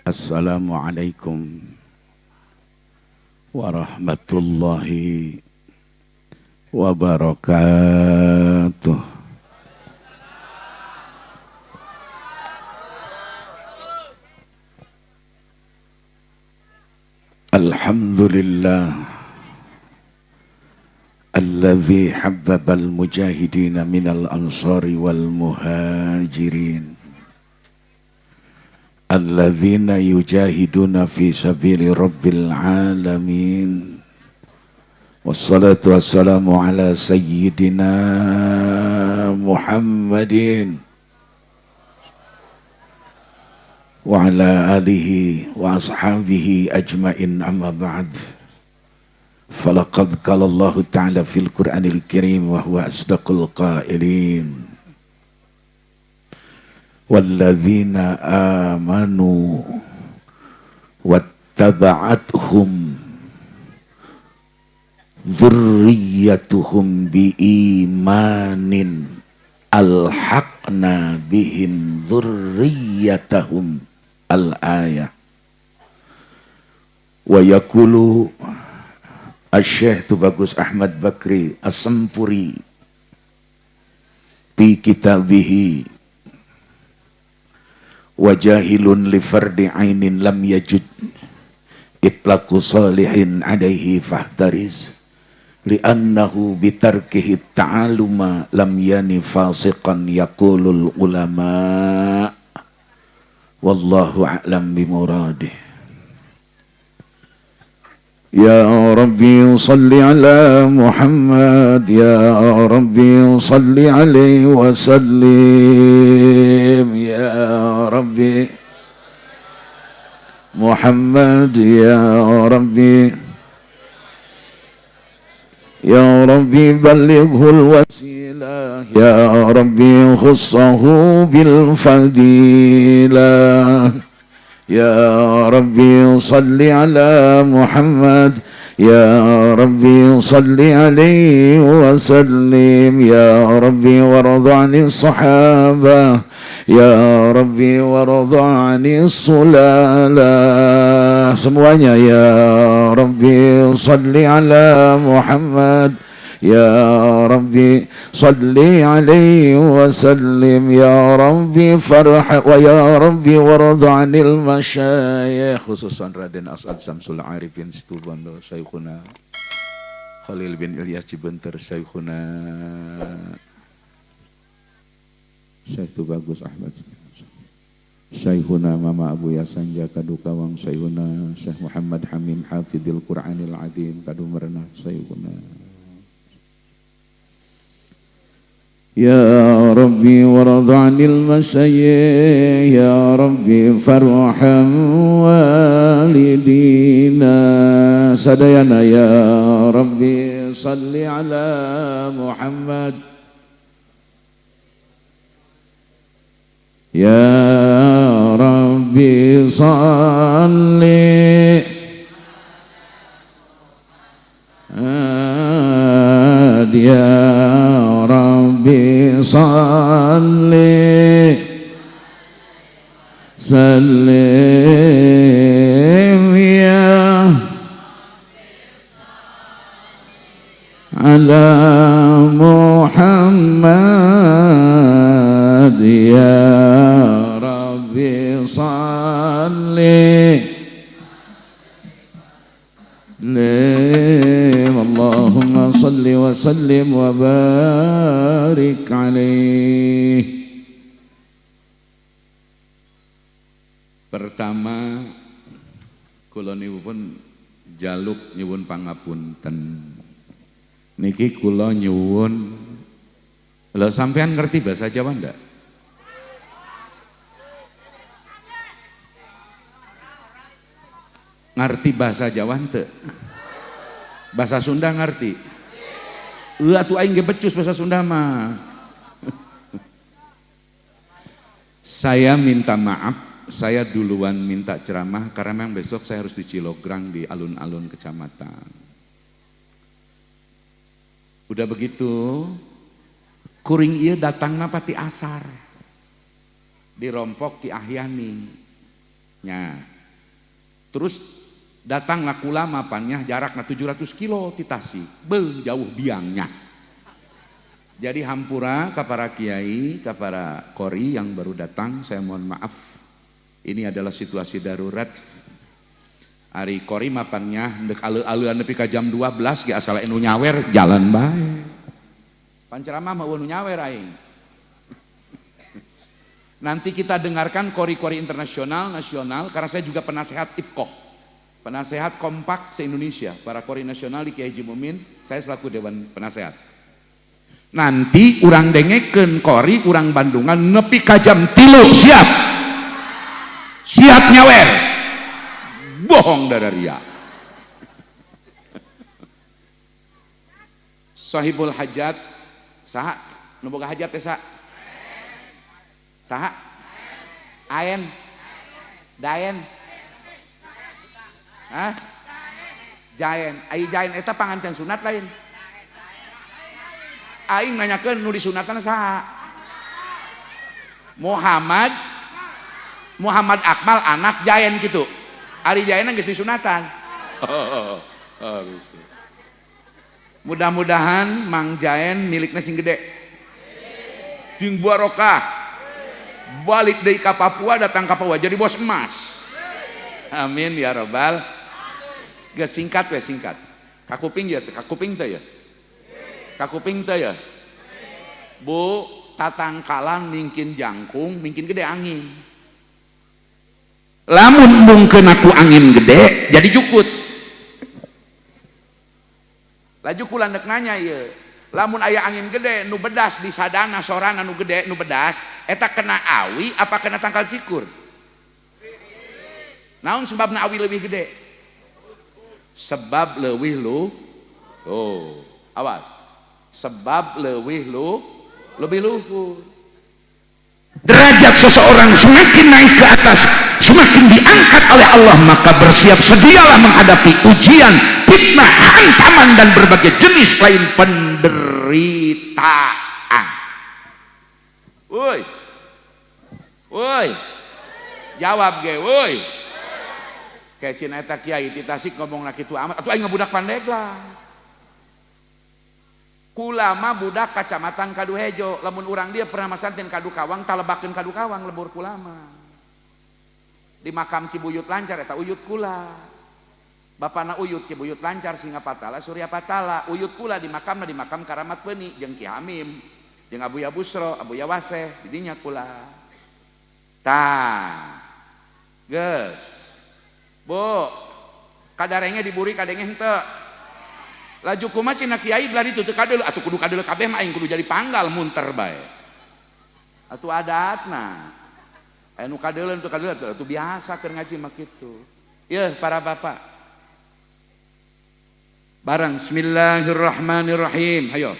Assalamualaikum warahmatullahi wabarakatuh. Alhamdulillah alladzi habbabal mujahidina minal ansari wal muhajirin alladzina yujahiduna fi sabili rabbil alamin. Wassalatu wassalamu ala sayyidina Muhammadin wa ala alihi wa ashabihi ajmain, amma ba'd. Falaqad qala Allahu ta'ala fil Qur'anil Karim wa huwa asdaqul qailin. Walladzina amanu wattaba'athum dzurriyyatuhum biimanin alhaqna bihim dzurriyyatahum, al-ayah. Wa yaqulu Asy-Syaikh Tubagus Ahmad Bakri As-Sempuri fi kitabihi wajahilun li fardi ainin lam yajud itlaqu salihin alaihi fahtariz li'annahu bitarkihi ta'aluma lam yani fasiqan yaqulul ulama, wallahu a'lam bimuradih. Ya Rabbi salli ala Muhammad, ya Rabbi salli alaihi wa sallim, ya Rabbi Muhammad, ya Rabbi, ya Rabbi ballighul wasilah, ya Rabbi khussahu bil fadilah. Ya Rabbi salli ala Muhammad, ya Rabbi salli alaihi wa sallim, ya Rabbi warda 'ani sahabah, ya Rabbi warda 'ani sulalah. Semuanya ya Rabbi salli ala Muhammad, ya Rabbi salli alaihi wa sallim, ya Rabbi farha wa ya Rabbi warda 'anil masyayikh, khususan Raden As'ad Samsul Arifin Situbondo, Syekhuna Khalil bin Ilyas Cibenter, Syekhuna Syekh Tubagus Ahmad, Syekhuna Mama Abu Yasanja Kadukawang, Syekhuna Syekh Muhammad Hamim Hafidil Qur'anil Azim Kadumerna, Syekhuna. Ya Rabbi warda 'anil masyayikh, ya Rabbi farham walidina. Sadayana ya Rabbi salli ala Muhammad, ya Rabbi salli ya Rabbi salli sallim ya ala Muhammad, ya Rabbi salli. Allahumma salli wa sallim wa barik alaih. Pertama, kula niku pun jaluk nyuwun pangapunten. Niki kula nyuwun. Lho, sampean ngerti bahasa Jawa ndak? Ngerti bahasa Jawa henteu? Bahasa Sunda ngerti? Atuh aing ge becus bahasa Sunda mah. Saya minta maaf, saya duluan minta ceramah karena memang besok saya harus di Cilograng di alun-alun kecamatan. Udah begitu, kuring ieu datangna pati asar. Dirompok ti Ahyani. Nya. Terus datanglah kula mapannya jarakna 700 kilo ti Tasik. Beuh jauh biangnya. Jadi hampura ka para kiai, ka para qori yang baru datang, saya mohon maaf. Ini adalah situasi darurat. Ari qori mapannya ndek aleu-aleuan nepi ka jam 12 ge asal anu nyawer jalan bae. Panceramah mah nu nyawer aing. Nanti kita dengarkan qori-qori internasional, nasional, karena saya juga penasehat IFKOH. Penasehat kompak se-Indonesia, para qori nasional di Kiai Haji Mumin, saya selaku dewan penasehat. Nanti urang dengekeun qori urang Bandungan nepi ka jam 3 siap. Siap nyawer. Bohong dararia. Sahibul hajat saha nu boga hajat teh saha? Saha? Aen. Daen. Hah? Jaen. Ai jaen eta panganten sunat lain. Aing nanyakeun nu disunatan saha? Muhammad Muhammad Akmal anak Jaen gitu. Ari Jaen geus disunatan. Mudah-mudahan Mang Jaen milikna sing gede. Sing barokah. Balik deui ka Papua, datang ka Papua jadi bos emas. Amin ya robbal. Geus singkat we singkat. Kakuping ya, kakuping teh ya. Kakuping teh ya. Bu, tatangkalan mingkin jangkung, mingkin gede angin. Lamun mungkeun aku angin gede jadi jukut. Laju kula ndek nanya ieu. Lamun aya angin gede nu bedas di sadana sorana nu gede nu bedas eta kena awi apa kena tangkal cikur? Naon sebabna awi leuwih gede? Sebab leuwih lu. Oh, awas. Sebab leuwih lu lebih luhur. Derajat seseorang semakin naik ke atas, semakin diangkat oleh Allah, maka bersiap sedialah menghadapi ujian, fitnah, hantaman dan berbagai jenis lain penderitaan. Woi. Woi. Jawab ge, woi. Kayak cina eta kiai ti Tasik ngomong kitu amat, atuh aing budak Pandeglang. Kulama budak kacamatan Kaduhejo, lamun urang dia pernah masanten Kadukawang, talebakeun Kadukawang lembur kulama. Di makam Ki Buyut Lancar eta uyut kula. Bapana uyut Ki Buyut Lancar Singa Patala Surya Patala, uyut kula di makamna di makam Karamat Peuni jeung Ki Hamim, jeung Abuya Busro, Abuya Waseh, di dinya kula. Tah. Geus. Bu, kadarenge diburi kadenge henteu. Laju kumaha cenah kiai belah ditu teu kadeuleu atuh kudu kadeuleu kabeh mah aing kudu jadi panggal munter bae. Atuh adatna. Aya nu kadeuleu teu kadeuleu atuh biasa keur ngaji mah kitu. Yeuh para bapak. Barang bismillahirrahmanirrahim. Hayo.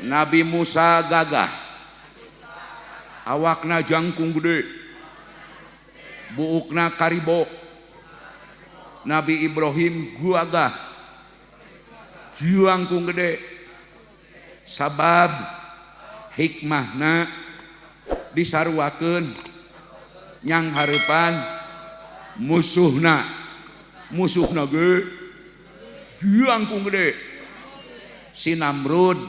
Nabi Musa gagah. Awakna jangkung gede. Buukna karibo. Nabi Ibrahim gagah. Jangkung gede. Sabab hikmahna disaruakeun nyang hareupan musuhna. Musuhna ge jangkung gede. Si Namrud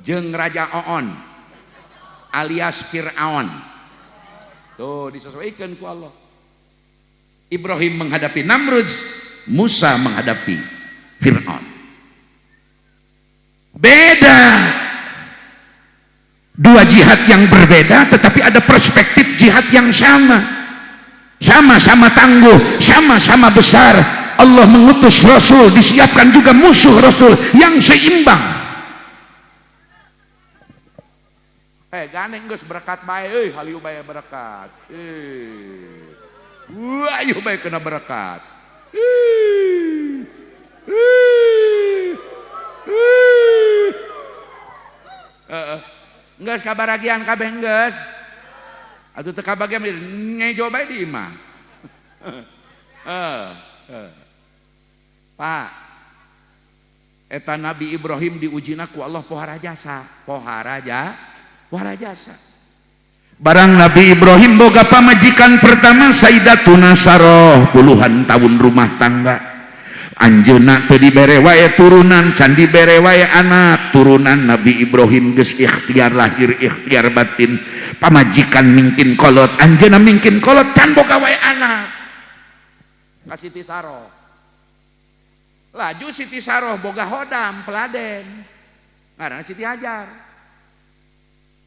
jeung Raja Oon alias Fir'aun. Tuh disesuaikan ku Allah. Ibrahim menghadapi Namrud, Musa menghadapi Fir'aun. Beda. Dua jihad yang berbeda tetapi ada perspektif jihad yang sama. Sama-sama tangguh, sama-sama besar. Allah mengutus Rasul, disiapkan juga musuh Rasul yang seimbang. Gandeng geus berkat bae euy, haliu bae berkat. Wah, ayo bae kena berkat. Geus kabaragian kabeh geus. Atuh teu kabagian ngejo bae di imah. Pak, eta Nabi Ibrahim diujina ku Allah pohara jasa, pohara jasa. Barang Nabi Ibrahim boga pamajikan pertama Sayyidatuna Saroh, puluhan tahun rumah tangga. Anjeunna teu dibere wae turunan, can dibere wae anak turunan. Nabi Ibrahim geus ikhtiar lahir, ikhtiar batin. Pamajikan mingkin kolot, anjeunna mingkin kolot, can boga wae anak ka Siti Saroh. Laju Siti Saroh boga hodam peladen, ngaranna Siti Hajar.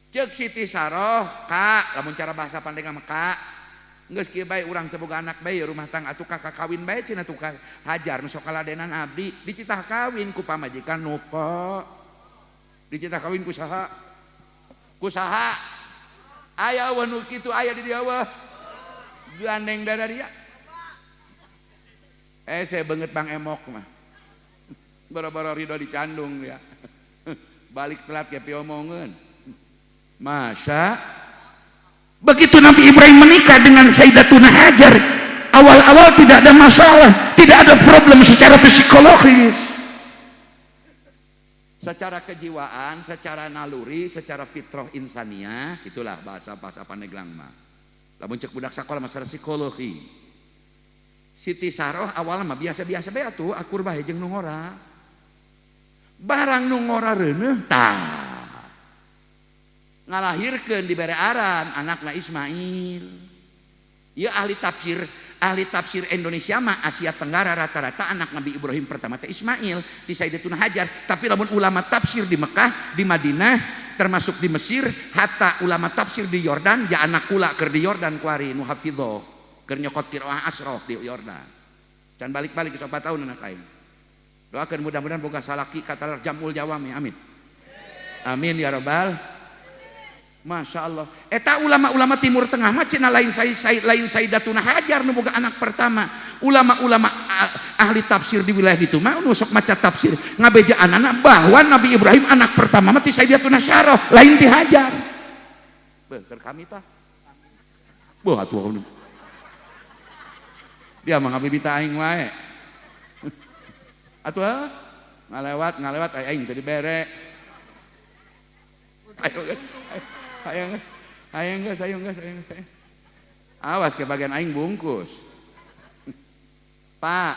Cek Siti Saroh, "Kak," lamun cara bahasa Pandeglang mah, "Kak, geus kieu bae, urang teu boga anak bae rumah tangga, atuh kakak kawin bae cenah tuh ka Hajar nu sok kaladenan abdi." Dititah kawin ku pamajikan nu dititah kawin ku saha? Ku saha? Aya euweuh nu kitu? Aya di dieu euweuh? Gandeng dada dia. Eh, saya banget Bang Emok mah boro-boro ridho dicandung ya, balik telat ya piomongeun. Masa begitu Nabi Ibrahim menikah dengan Sayyidatuna Hajar, awal-awal tidak ada masalah, tidak ada problem secara psikologis, secara kejiwaan, secara naluri, secara fitrah insaniah. Itulah bahasa-bahasa Pandeglang mah. Lamun cek budak sekolah, masalah psikologi. Siti Saroh awalnya mah biasa-biasa bae atuh, akur bae jeung nu ngora. Barang nu ngora reuneuh, tah ngalahirkeun, dibere aran anakna Ismail. Ya, ahli tafsir Indonesia mah, Asia Tenggara, rata-rata anak Nabi Ibrahim pertama teh Ismail ti Sayyidatuna Hajar. Tapi lamun ulama tafsir di Mekah, di Madinah, termasuk di Mesir, hatta ulama tafsir di Yordan, ya anak kula keur di Yordan kuari nu hafidho, keur nyokot qiraah asroh di Yordan. Can balik-balik geus 4 tahun anak aing. Doakan mudah-mudahan boga salaki kata jamul jawami. Amin. Amin ya rabbal. Masya Allah. Eta ulama-ulama Timur Tengah mah cenah lain say, lain Sayyidatuna Hajar nu boga anak pertama. Ulama-ulama ahli tafsir di wilayah itu mah nu sok maca tafsir ngabejaan anak bahwa Nabi Ibrahim anak pertama mah ti Sayyidatuna Sarah, lain ti Hajar. Beuh, keur kami tah. Beuh atuh. Dia mah ngabibita aing wae. Atuh ngalewat ngalewat aing teu dibere. Ayo, ayo, ayo geus, ayo geus, ayo geus. Awas ke bagian aing bungkus. Pak,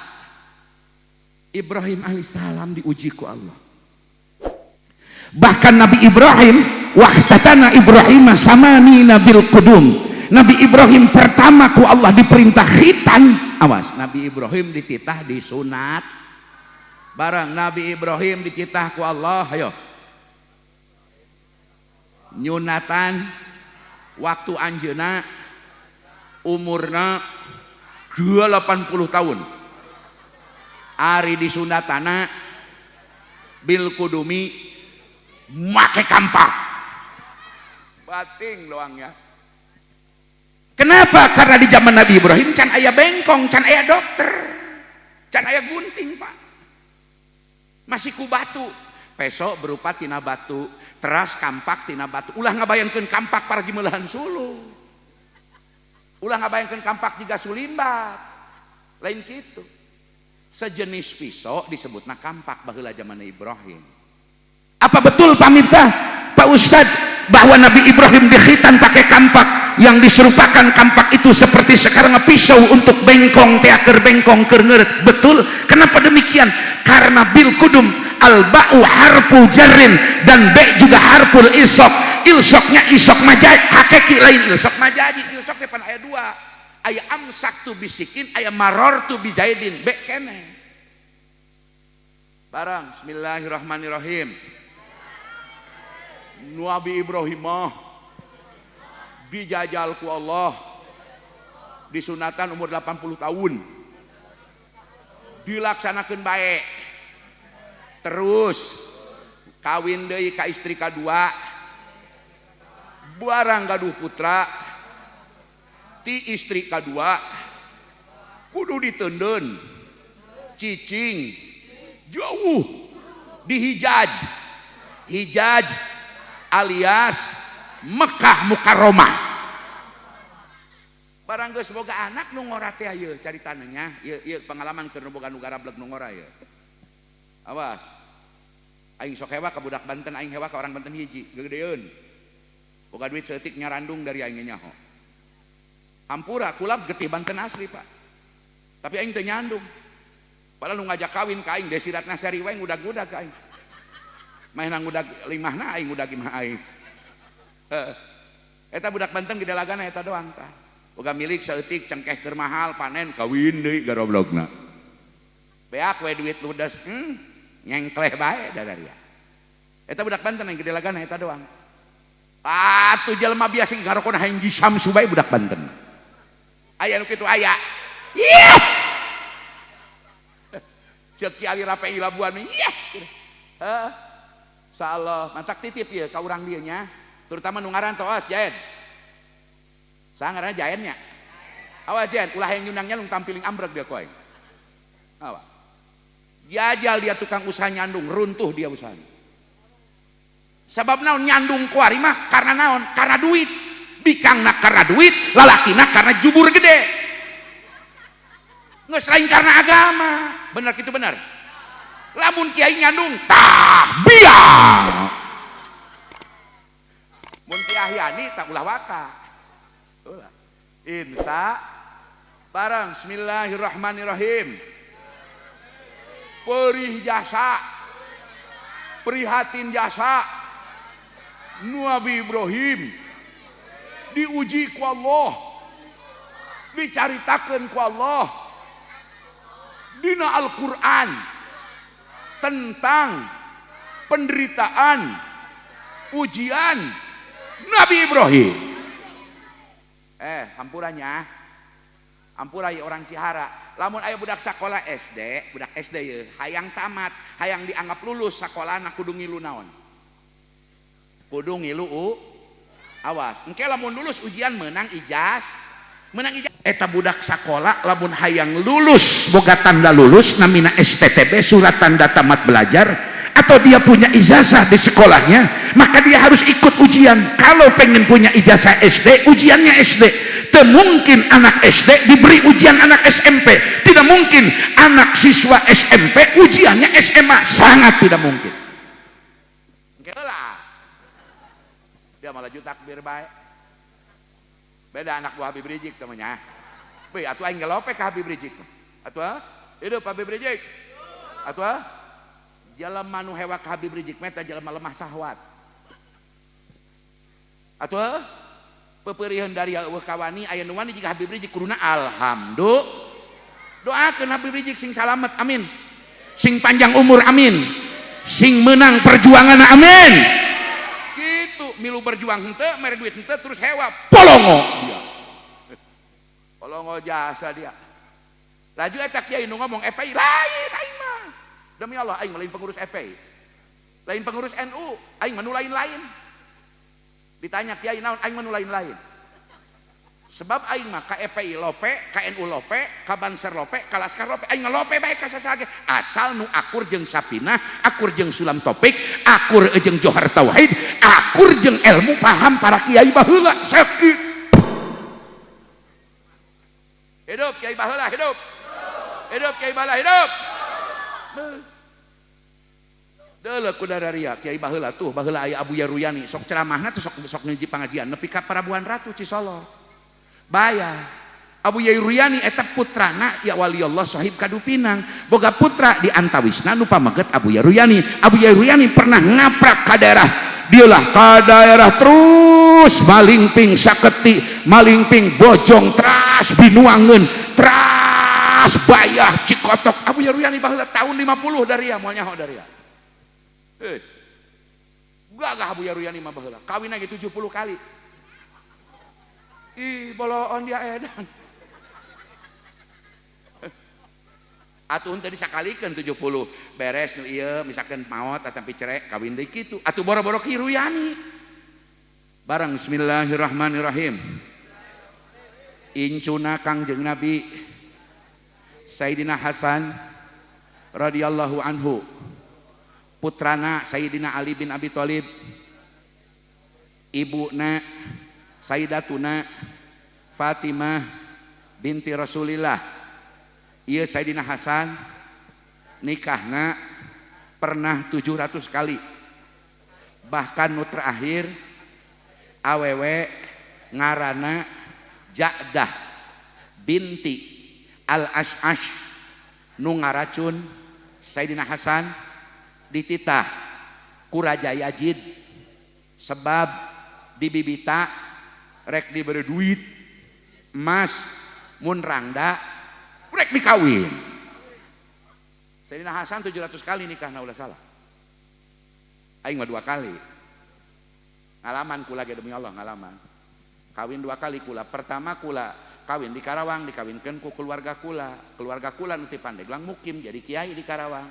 Ibrahim alaihissalam diuji ku Allah. Bahkan Nabi Ibrahim, wahtatana Ibrahim samanina bil qudum. Nabi Ibrahim pertama ku Allah diperintah khitan. Awas, Nabi Ibrahim dititah disunat. Barang Nabi Ibrahim dititah ku Allah, ayo nyunatan waktu anjeuna umurna 80 tahun. Ari disunatana bil kudumi, make kampak bating doangnya. Kenapa? Karena di zaman Nabi Ibrahim can aya bengkong, can aya dokter, can aya gunting, Pak. Masih ku batu, peso berupa tina batu, teras kampak tina batu. Ulah ngabayangkeun kampak para meulahan suluh, ulah ngabayangkeun kampak jiga sulimbat, lain gitu. Sejenis pisau disebutna kampak baheula zaman Ibrahim. Apa betul, Pak Miftah, Pak Ustadz, bahwa Nabi Ibrahim dikhitan pakai kampak yang diserupakan kampak itu seperti sekarang pisau untuk bengkong, teaker bengkong keur? Betul. Kenapa demikian? Karena bil kudum, al ba'u harfu jarrin dan b juga harful ilsok. Ilsoknya ilsok majazi hakiki, lain ilsok majazi. Ilsok depan ayat 2, aya amsaktu bisikin, aya marortu bizaidin, b kene. Barang bismillahirrahmanirrahim, Nabi Ibrahim mah dijajal ku Allah, disunatan umur 80 tahun, dilaksanakan baik, terus kawin deui ka istri kadua. Barang gaduh putra ti istri kadua, kudu diteundeun cicing jauh di Hijaz. Hijaz alias Mekah Mukarromah. Barang geus boga anak nu ngora teh, ieu caritana nya, ieu ieu pengalaman keur nu boga nu garablek, nu ngora ieu. Awas, aing sok hewa ka budak Banten, aing hewa ka orang Banten hiji gegedeun. Boga duit saeutik nyarandung dari aing nyaho. Hampura kulap getih Banten asli, Pak. Tapi aing teu nyandung. Padahal nu ngajak kawin ka aing Desi Ratnasari wae ngudag-ngudag ka aing. Maena ngudag limahna aing ngudag imah aing. Heeh. Eta budak Banten gede lagana eta doang tah. Boga milik saeutik cengkeh keur mahal panen kawin deui garoblogna. Beak we duit ludes, nyengkleh bae dadaria. Eta budak Banten yang gede lagana eta doang. Atuh jelema biasa ngarokona hayang Samsu bae budak Banten. Aya nu kitu aya. Ih! Ceuk Ki Ali Rapi Labuan, iya. Heuh. Insyaallah, mantak titip ieu ka urang dieu nya. Terutama nu ngaran tos Jaen. Saha ngaranna Jaen nya? Awas Jaen, ulah hayang nyundang nyalung tampiling ambrek dia ku aing. Awas. Jajal dia tukang usaha nyandung, runtuh dia usahanya. Sebab naon nyandung kuari mah karena naon? Karena duit. Bikangna karena duit, lalakina karena jubur gede. Nggak selain karena agama. Benar gitu benar. Lamun kiai nyandung tah biang. Mun Ki Ahyani tak ulah waka. Ulah. Insya barang bismillahirrahmanirrahim. Perih jasa, prihatin jasa Nabi Ibrahim diuji ku Allah, dicaritakeun ku Allah dina Al-Qur'an tentang penderitaan ujian Nabi Ibrahim. Hampurannya, hampura ya orang Cihara. Lamun aya budak sekolah SD, budak SD ye, hayang tamat, hayang dianggap lulus sekolah kudu ngilu naon? Kudu ngilu awas. Engke lamun lulus ujian menang ijaz, menang ijaz. Eta budak sekolah lamun hayang lulus boga tanda lulus namina STTB, surat tanda tamat belajar, atau dia punya ijazah di sekolahnya, maka dia harus ikut ujian. Kalau pengen punya ijazah SD, ujiannya SD. Tidak mungkin anak SD diberi ujian anak SMP. Tidak mungkin anak siswa SMP ujiannya SMA. Sangat tidak mungkin. Oke lah. Dia malah jutak takbir baik. Beda anak buah Habib Rizieq temannya. Be, atuh aing ngelope ka Habib Rizieq. Atuh hidup Habib Rizieq. Atuh jelema nu hewa ka Habib Rizieq mah eta jelema lemah sahwat. Atuh peperihan dari eueuh kawani aya nu wani jiga Habib Rizieq kuduna alhamdulillah. Doakeun Habib Rizieq sing salamet, amin. Sing panjang umur, amin. Sing menang perjuangan, amin. Gitu, milu berjuang henteu, mere duit henteu terus hewa polongo dia. Polongo jasa dia. Laju eta kiai nu ngomong FPI lain aing mah. Demi Allah aing mah lain pengurus FPI. Lain pengurus NU, aing mah nu lain-lain. Ditanya kiai naon, aing mah nu lain-lain. Sebab aing mah ka FPI lope, ka NU lope, ka Banser lope, ka Laskar lope, aing lope bae ka sasage. Asal nu akur jeung Sapina, akur jeung Sulam Topik, akur jeung Johar Tauhid, akur jeung ilmu paham para kiai baheula sakit. Hidup kiai baheula hidup. Hidup kiai baheula hidup. Deuleu ku dararia kiai baheula tuh baheula aya Abu Yaruyani sok ceramahna tuh sok sok ngiji pangajian nepi ka Parabuan Ratu Cisolok. Baya Abu Yaruyani eta putrana ya waliallah sahib Kadupinang boga putra di antawisna nu pameget Abu Yaruyani. Abu Yaruyani pernah ngaprak ka daerah dieulah ka daerah terus malingping Saketi, malingping Bojong, teras Binuangeun, teras Bayah Cikotok. Abu Yaruyani baheula tahun 50 dari ya moal nyaho dari ya. Gagah Abu Yaruyani mah baheula kawin lagi 70 kali. Ih, boloon dia edan. Atuh tadi sakalikeun 70 beres nu ieu misalkan maot ataupun cerai kawin deui kitu. Atuh boro-boro Ki Ruyani. Barang bismillahirrahmanirrahim. Incuna Kangjeng Nabi Sayyidina Hasan radhiyallahu anhu, putrana Sayyidina Ali bin Abi Thalib, ibuna Sayyidatuna Fatimah binti Rasulillah. Ieu Sayyidina Hasan nikahna pernah 700 kali. Bahkan nu terakhir Awewe ngaranna Ja'dah binti Al-Ash'ash nu ngaracun Sayyidina Hasan dititah ku Raja Yazid sebab dibibita rek diberi duit emas mun rangda rek dikawin. Sayyidina Hasan 700 kali nikahna ulah salah. Aing mah 2 kali. Ngalaman kula ge demi Allah ngalaman. Kawin 2 kali kula. Pertama kula kawin di Karawang, dikawinkeun ku keluarga kula. Keluarga kula nu ti Pandeglang mukim jadi kiai di Karawang.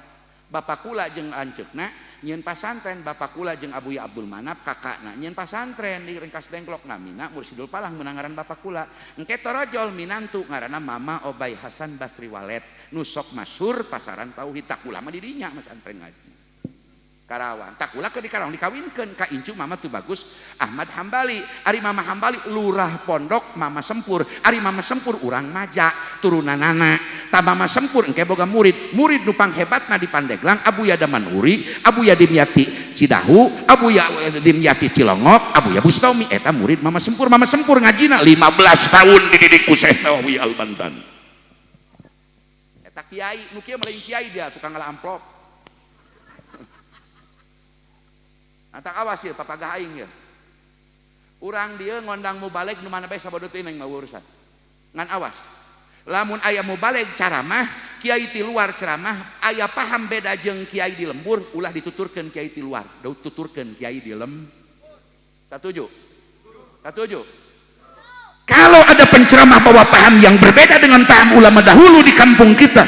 Bapak kula jeung anceukna nyieun pasantren, bapak kula jeung Abuya Abdul Manap kakakna nyieun pasantren di Rengkas Dengklok namina Mursidul Palah meunang ngaran bapak kula. Engke torojol minantu ngaranna Mama Obay Hasan Basri Walet nu sok masyhur pasaran tauhid tak kula mah di dinya masantren ngaji. Karawang, tak kula ke di Karawang dikawinkeun ka incu Mama tuh bagus Ahmad Hambali. Ari Mama Hambali lurah pondok Mama Sempur. Ari Mama Sempur urang Maja turunanana. Ta Mama Sempur engke boga murid. Murid nu panghebatna di Pandeglang Abuya Damanhuri, Abuya Dimyati Cidahu, Abuya Dimyati Cilongok, Abuya Bustomi eta murid Mama Sempur. Mama Sempur ngajina 15 tahun dididik ku Syekh Nawawi Al-Bantan. Eta kiai, nu kieu mah lain kiai dia tukang ngala amplop. Antak awas ya papagah aing ya. Urang dia ngondang mubalig nu mana bae sabodo teuing mah urusan. Ngan awas. Lamun aya mubalig ceramah, kiai ti luar ceramah, aya paham beda jeung kiai di lembur, ulah dituturkeun kiai ti luar, tuturkeun kiai di lem. Satuju? Satuju? Kalau ada penceramah bawa paham yang berbeda dengan paham ulama dahulu di kampung kita,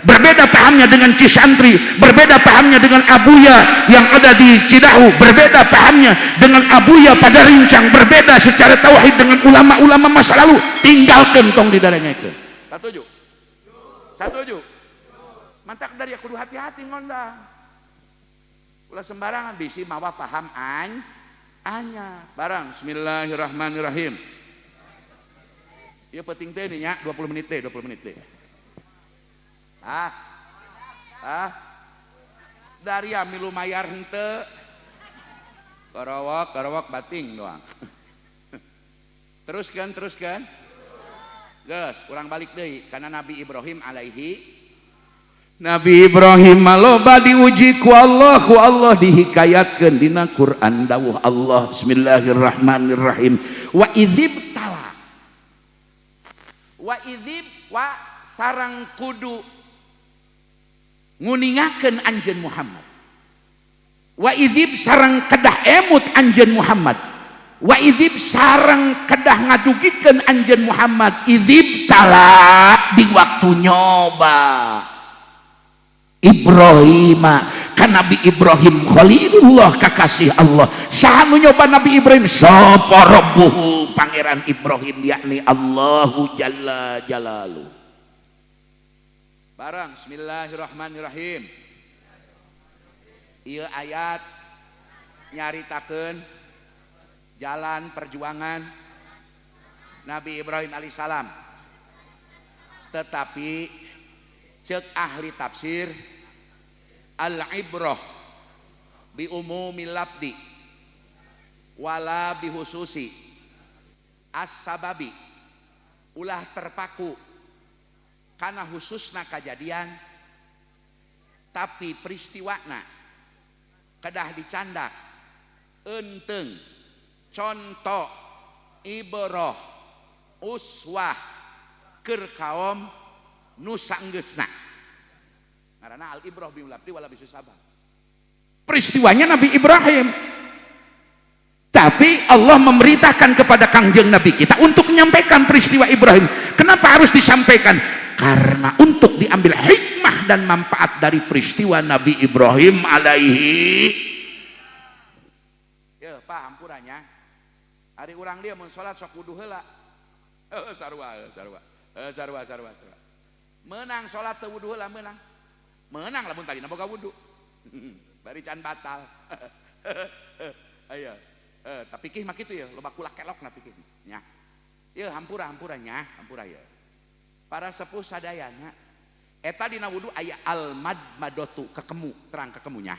berbeda pahamnya dengan Cisantri, berbeda pahamnya dengan Abuya yang ada di Cidahu, berbeda pahamnya dengan Abuya pada Rincang, berbeda secara tauhid dengan ulama-ulama masa lalu, tinggalkan tong di darengekeun. Satuju? Satuju? Mantak dari kudu hati-hati ngondang. Ulah sembarangan bisi mawa paham anya. Barang bismillahirrahmanirrahim. Ieu penting teh nya 20 menit teh, 20 menit teh. Dari milu mayar henteu. Garowok, garowok bating doang. Teruskan, teruskan. Geus, urang balik deui kana Nabi Ibrahim alaihi. Nabi Ibrahim maloba diuji ku Allah dihikayatkeun dina Quran dawuh Allah bismillahirrahmanirrahim wa idzibtala wa idzib wa sarang kudu nguningakeun anjeun Muhammad wa idzib sarang kedah emut anjeun Muhammad wa idzib sarang kedah ngadugikeun anjeun Muhammad idzib tala di waktu nyoba Ibrahim kan Nabi Ibrahim Khalilullah kakasih Allah saha nu nyoba Nabi Ibrahim sapa rabbuhu pangeran Ibrahim yakni Allahu jalla jalaluh. Barang bismillahirrahmanirrahim. Ieu ayat nyaritakeun jalan perjuangan Nabi Ibrahim alaihissalam. Tetapi cek ahli tafsir al-ibrah bi umumil labdi wala bihususi as-sababi, ulah terpaku karena khususna kejadian tapi peristiwana kedah dicandak enteng contoh ibrah uswah keur kaum nu sanggeusna. Karena al ibrah bi labdi wala bisusabah. Peristiwanya Nabi Ibrahim, tapi Allah memerintahkan kepada Kangjeng Nabi kita untuk menyampaikan peristiwa Ibrahim. Kenapa harus disampaikan? Karena untuk diambil hikmah dan manfaat dari peristiwa Nabi Ibrahim alaihi. Ya, Pak, hampuranya. Hari urang dia mun salat sok wudu heula. Sarua, sarua. Sarua, sarua, sarua. Menang salat teu wudu heula menang. Menang lamun tadina boga wudu. Bari can batal. Ayo. Tapi kih mah kitu ya, loba kulak kelok na pikir nya. Ieu hampura hampura nya, hampura ya. Para sepuh sadayana eta dina wudu aya al madmadotu kekemu, terang kekemunya.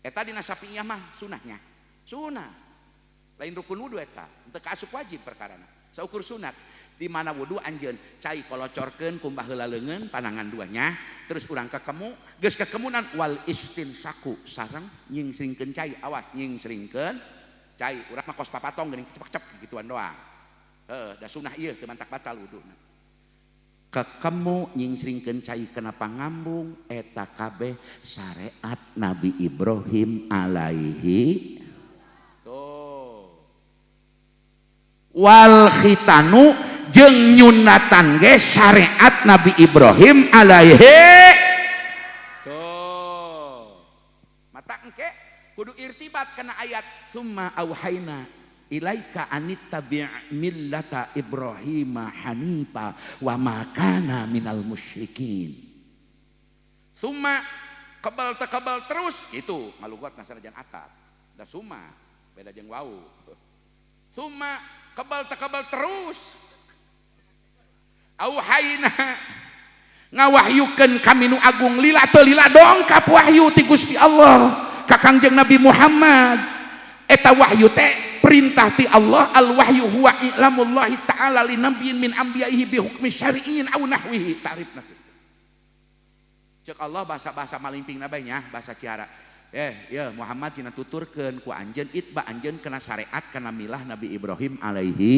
Eta dina sapinya mah sunahnya. Sunah. Lain rukun wudu eta, teu kaasup wajib perkarana. Saukur sunat. Di mana wudu anjeun cai kolocorkeun kumbah heula leungeun panangan duanya, terus urang kekemu, geus kekemunan wal istinsaku sareng nyingsringkeun cai, awas nyingsringkeun cai, urang mah kos papatong geuning cepek-cep gituan doang. Heuh, da sunah ieu teu mantak batal wuduna. Kekemu nyingsringkeun cai kena pangambung eta kabeh syariat Nabi Ibrahim alaihi. Tuh. Wal khitanu jeung nyunatan ge syariat Nabi Ibrahim alaihi. Tuh. Mata engke kudu irtibat kana ayat summa auhayna ilaika anittabi' millata Ibrahim hanifa wa ma kana minal musyrikin. Summa kebal tekebal terus itu ngalugot nasarajan atap. Da summa beda jeung wau. Summa kebal tekebal terus. Auhayna ngawahyukeun kami nu agung lila teu lila dongkap wahyu ti Gusti Allah ka Kangjeng Nabi Muhammad. Eta wahyu teh perintah ti Allah, al wahyu huwa i'lamullahi ta'ala li nabiyyin min anbiya'ihi bi hukmi syar'iyyin aw nahwihi ta'rifna. Cek Allah bahasa-bahasa malimping bae nya, bahasa Ciara. Ya Muhammad cina tuturkeun ku anjeun itba anjeun kena syariat kana milah Nabi Ibrahim alaihi.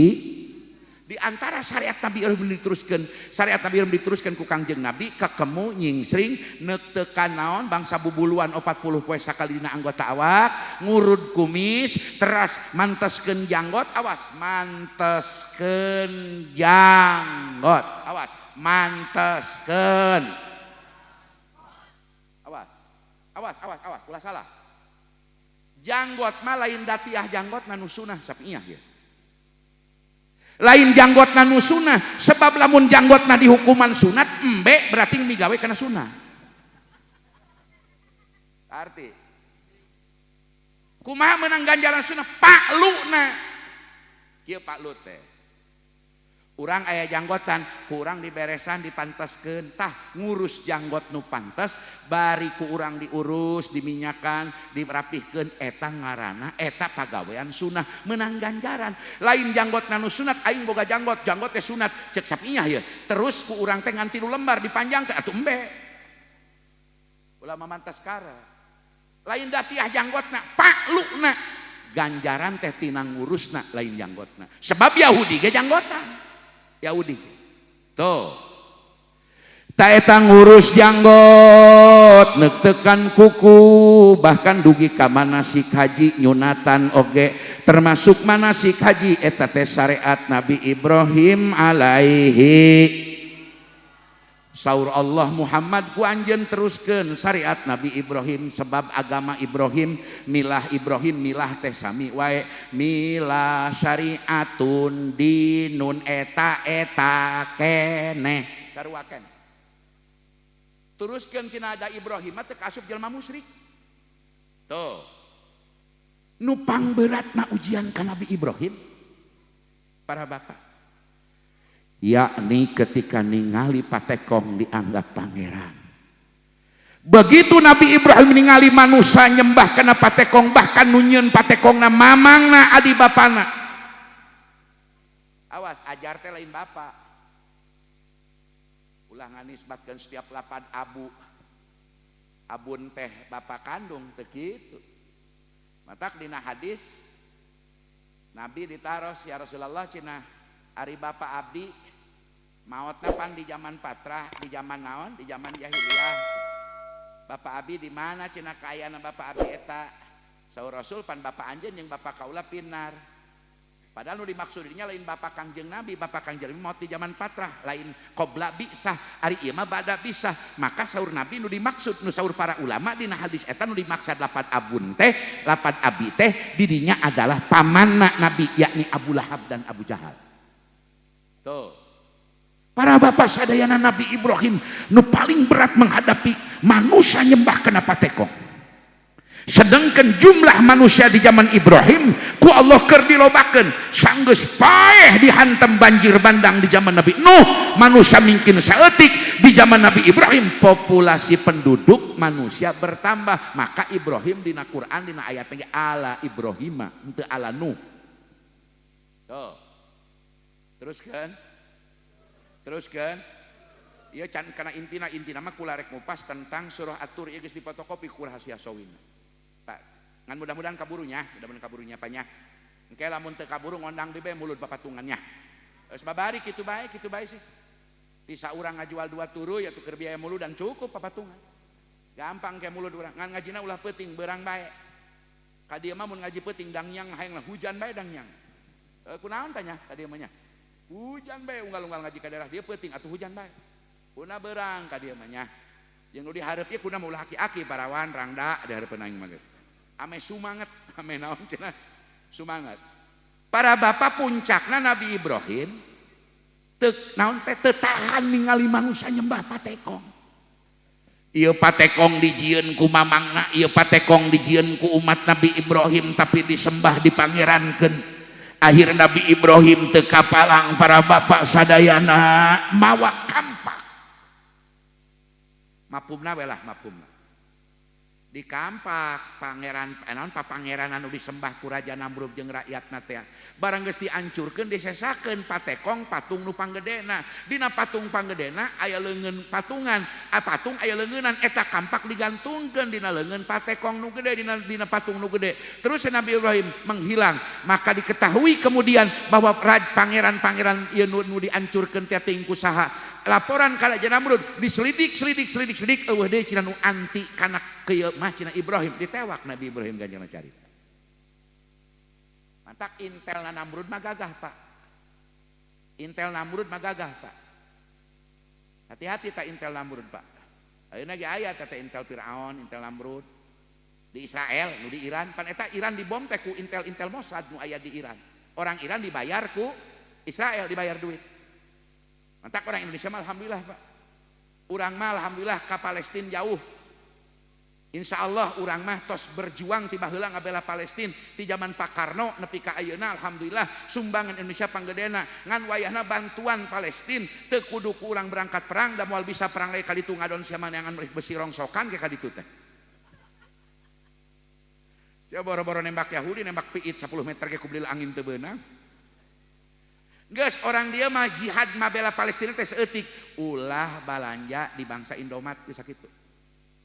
Di antara syariat Nabi Ibrahim diteruskan, syariat Nabi Ibrahim diteruskan ku Kangjeng Nabi kekemu nyingsring neuk naon bangsa bubuluan 40 poe sakali dina anggota awak, ngurud kumis, teras manteskeun janggot, awas manteskeun janggot, awas manteskeun. Awas. Awas, awas, awas, ulah salah. Janggot mah lain datiah janggot nu sunah sapiah ya. Lain janggot nu sunah, sebab lamun janggot na dihukuman sunat embe berarti migawe kana sunah. Arti kumaha menang ganjaran sunah pakluna. Kieu paklu teh. Urang aya janggotan, kurang diberesan dipanteskeun, tah ngurus janggot nu pantes, bari ku urang diurus, diminyakan, dirapihkeun eta ngaranna eta pagawean sunah menang ganjaran. Lain janggot nu sunat, aing boga janggot, janggot teh sunat, cek sapiah ye. Terus ku urang teh ngan 3 lembar dipanjangkeun atuh embe. Ulah mamantas kara. Lain datiah janggotna, pakluna. Ganjaran teh tina ngurusna lain janggotna. Sebab Yahudi ge janggotan. Yahudi. Tuh. Ta eta ngurus janggot, neuk-teukan kuku, bahkan dugi ka manasik haji nyunatan oge, termasuk manasik haji eta teh syariat Nabi Ibrahim alaihi. Saur Allah Muhammad ku anjeun teruskeun syariat Nabi Ibrahim sebab agama Ibrahim milah Ibrahim milah teh sami wae milah syariatun dinun eta eta keneh sarua keneh. Teruskeun cenah ada Ibrahim mah teu kaasup jelema musyrik. Tuh. Nu pangberatna ujian ka Nabi Ibrahim para bapak yakni ketika ningali patekong dianggap pangeran. Begitu Nabi Ibrahim ningali manusia nyembah kana patekong, bahkan nu nyieun patekongna mamangna adi bapana. Awas ajar teh lain bapak. Ulah nganisbatkeun setiap lapan abu. Abun teh bapak kandung teu kitu. Matak dina hadis Nabi ditaros ya Rasulullah cenah ari bapak abdi maotna pan di zaman patrah, di zaman naon, di zaman jahiliyah. Bapak abi di mana cenah kaayana bapak abi eta? Saur Rasul pan bapak anjeun jeung bapak kaula pinar. Padahal nu dimaksudnya lain bapak Kangjeng Nabi, bapak Kangjeng Nabi maot di zaman patrah, lain qobla bi'sah, ari ieu mah bada bi'sah. Maka saur Nabi nu dimaksud nu saur para ulama dina hadis eta nu dimaksud lapat abun teh, lapat abi teh didinya adalah pamanna Nabi yakni Abu Lahab dan Abu Jahal. Tuh. Para bapak sadayana Nabi Ibrahim nu paling berat menghadapi manusia nyembah kana patekong. Sedangkan jumlah manusia di zaman Ibrahim ku Allah keur dilobakeun sanggeus paeh dihantam banjir bandang di zaman Nabi Nuh, manusia mungkin saeutik. Di zaman Nabi Ibrahim populasi penduduk manusia bertambah, maka Ibrahim dina Quran dina ayat ge ala Ibrahima henteu ala Nuh. Tuh. Teruskan. Teruskan. Ieu can kana intina, intina mah kula rek ngupas tentang surah At-Tur ieu geus difotokopi ku rahasia sawina. Pak, ngan mudah-mudahan kaburunya, mudah-mudahan kaburunya panya. Engke lamun teu kaburu ngondang deui bae mulud papatungannya. Geus babari kitu bae sih. Bisa urang ngajual 2 turu ya tuker biaya mulud dan cukup papatungan. Gampang kayak mulud urang. Ngan ngajina ulah peuting beurang bae. Ka dieu mah mun ngaji peuting dangyang hayang hujan bae dangyang. Kunaon tanya ka dieu mah nya? Hujan bae unggal-unggal ngaji ka daerah dieu peuting atuh hujan bae. Kuna beurang ka dieu mah nya. Jeung nu dihareup ieu kuna mah ulah aki-aki parawan rangda dihareupeun aing mah geus. Ame sumanget, ame naon cenah? Sumanget. Para bapak puncakna Nabi Ibrahim teu naon teh teu tahan ningali manusia nyembah patekong. Ieu patekong dijieun ku mamangna, ieu patekong dijieun ku umat Nabi Ibrahim tapi disembah dipangerankeun. Akhir Nabi Ibrahim teu kapalang para bapak sadayana mawa kampak. Mapumna we lah mapumna. Di kampak pangeran naon papangeran anu disembah ku Raja Namrud jeung rakyatna teh. Barang geus diancurkeun disesakeun patekong patung nu panggedena. Dina patung panggedena aya leungeun patungan, patung aya leungeunan eta kampak digantungkeun dina leungeun patekong nu gede dina patung nu gede. Terus Nabi Ibrahim menghilang, maka diketahui kemudian bahwa pangeran-pangeran ieu nu diancurkeun teh ting ku saha. Laporan ka Raja Namrud diselidik selidik selidik selidik eueuh deui cenah nu anti kana kieu mah cenah Ibrahim ditewak Nabi Ibrahim ganjana carita. Mantak intel na Namrud mah gagah Pak. Intel Namrud mah gagah Pak. Hati-hati tak intel Namrud Pak. Ayeuna ge aya teh intel Firaun, intel Namrud di Israel, nu di Iran, pan eta Iran dibom teh ku intel-intel Mossad nu aya di Iran. Orang Iran dibayar ku Israel dibayar duit. Mantak orang Indonesia mah alhamdulillah Pak. Urang mah alhamdulillah ka Palestina jauh. Insya Allah urang mah tos berjuang tiba heula ngabela Palestina ti zaman Pak Karno nepi ka ayeuna alhamdulillah sumbangan Indonesia panggedena ngan wayahna bantuan Palestina teu kudu ku urang berangkat perang da moal bisa perang lagi kaditu ngadon sia maneangan besi rongsokan ke kaditu teh. Sia boro-boro nembak Yahudi nembak piit 10 meter ge ku beli angin teu beunang. Geus orang dia mah jihad mabela Palestina teh saeutik ulah balanja di bangsa Indomat geus sakitu.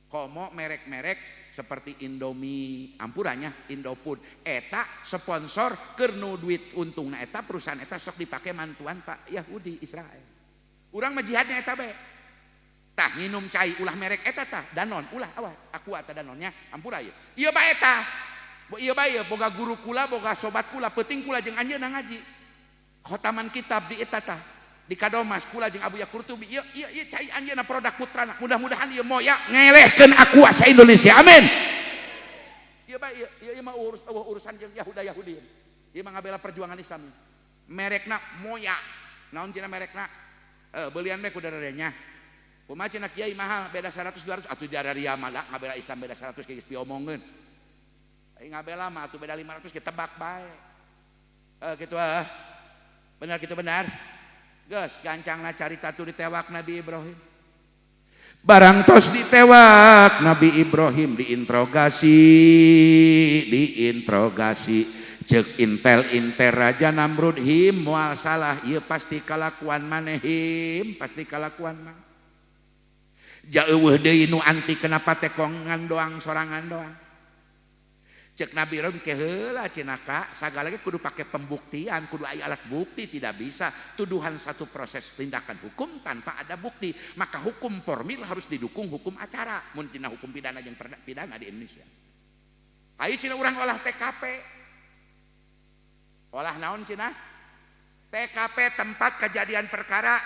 Komo merek-merek seperti Indomie ampurannya Indofood eta sponsor keur nu duit untungna eta perusahaan eta sok dipake mantuan Pak Yahudi Israel. Urang mah jihadnya eta bae. Tah nginum cai ulah merek eta tah Danon ulah awas aku eta Danonnya ampura ieu. Ieu bae eta. Ieu bae boga guru kula boga sobat kula peuting kula jeung anjeunna ngaji. Khotaman kitab di eta tah di Kadomas kula jeung Abu Qurtubi ieu ieu ieu cai anjeunna produk putrana mudah-mudahan ieu moya ngelehkeun aku asa Indonesia amin. Ieu bae ieu ieu mah urusan jeung Yahuda Yahudi ieu mah ngabela perjuangan Islam merekna moya naon cenah merekna belian bae ku dararenya kumaha cenah kiai mahal beda 100 200 atuh dararia mah da ngabela Islam beda 100 geus piomongeun ai ngabela mah atuh beda 500 ge tebak bae kitu ah. Benar gitu benar. Geus gancangna carita tu ditewak Nabi Ibrahim. Barang tos ditewak Nabi Ibrahim diinterogasi, diinterogasi. Ceuk intel-intel Raja Namrud him moal salah ieu pasti kalakuan maneh him, pasti kalakuan mah. Ja eueuh deui nu anti kenapa tekongan doang sorangan doang. Cek Nabi Ibrahim ke heula cenah ka sagala ge kudu pake pembuktian, kudu aya alat bukti, tidak bisa tuduhan satu proses tindakan hukum tanpa ada bukti. Maka hukum formil harus didukung hukum acara. Mun cenah hukum pidana jeung pidana di Indonesia. Ayo cenah urang olah TKP. Olah naon cenah? TKP tempat kejadian perkara.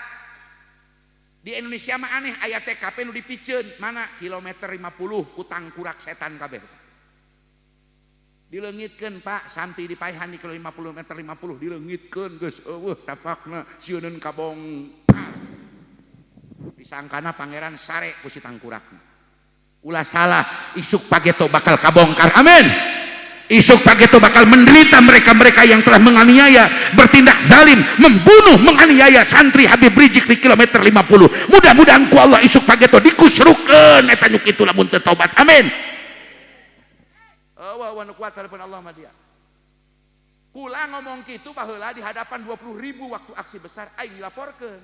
Di Indonesia mah aneh aya TKP nu dipiceun mana kilometer 50 ku tangkurak setan kabeh. Dileungitkeun Pak santi dipaehan di kilo 50 meter 50 dileungitkeun geus eueuh tapakna sieuneun kabong disangkana pangeran sare ku si tangkurakna ulah salah isuk pageto bakal kabongkar amin. Isuk pageto bakal menderita mereka-mereka yang telah menganiaya bertindak zalim membunuh menganiaya santri Habib Rizieq di kilometer 50 mudah-mudahan ku Allah isuk pageto dikusrukeun eta nu kitu lamun teu tobat amin. Wa nu kuat hadapan Allah mah dia. Kula ngomong kitu baheula di hadapan 20.000 waktu aksi besar aing dilaporkeun.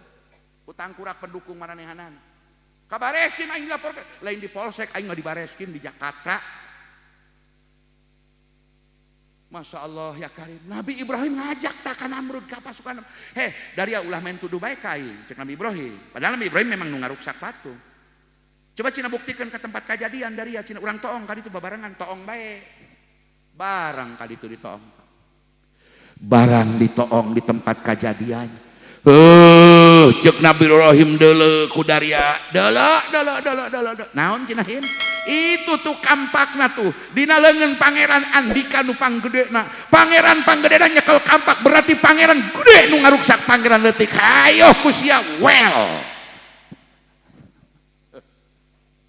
Ku tangkurak pendukung maranehanan. Ka Bareskim aing dilaporkeun, lain di Polsek aing mah di Bareskim di Jakarta. Masya Allah ya Karim. Nabi Ibrahim ngajak tak ka Namrud ka pasukan. Heh, dari ulah main tuduh bae ka aing, cek Nabi Ibrahim. Padahal Nabi Ibrahim memang nu ngaruksak patung. Coba cina buktikan ke tempat kejadian dari ya cina urang toong kali itu babarengan toong bae. Barang kali itu ditoong. Barang ditoong di tempat kejadian. Cek Nabi Ibrahim deuleu ku daria. Deuleu deuleu deuleu deuleu. Naon cenah him? Itu tuh kampakna tuh dina leungeun Pangeran Andika nu panggedena. Pangeran panggedena nyekel kampak berarti pangeran gede nu ngaruksak pangeran leutik. Hayo ku sia well.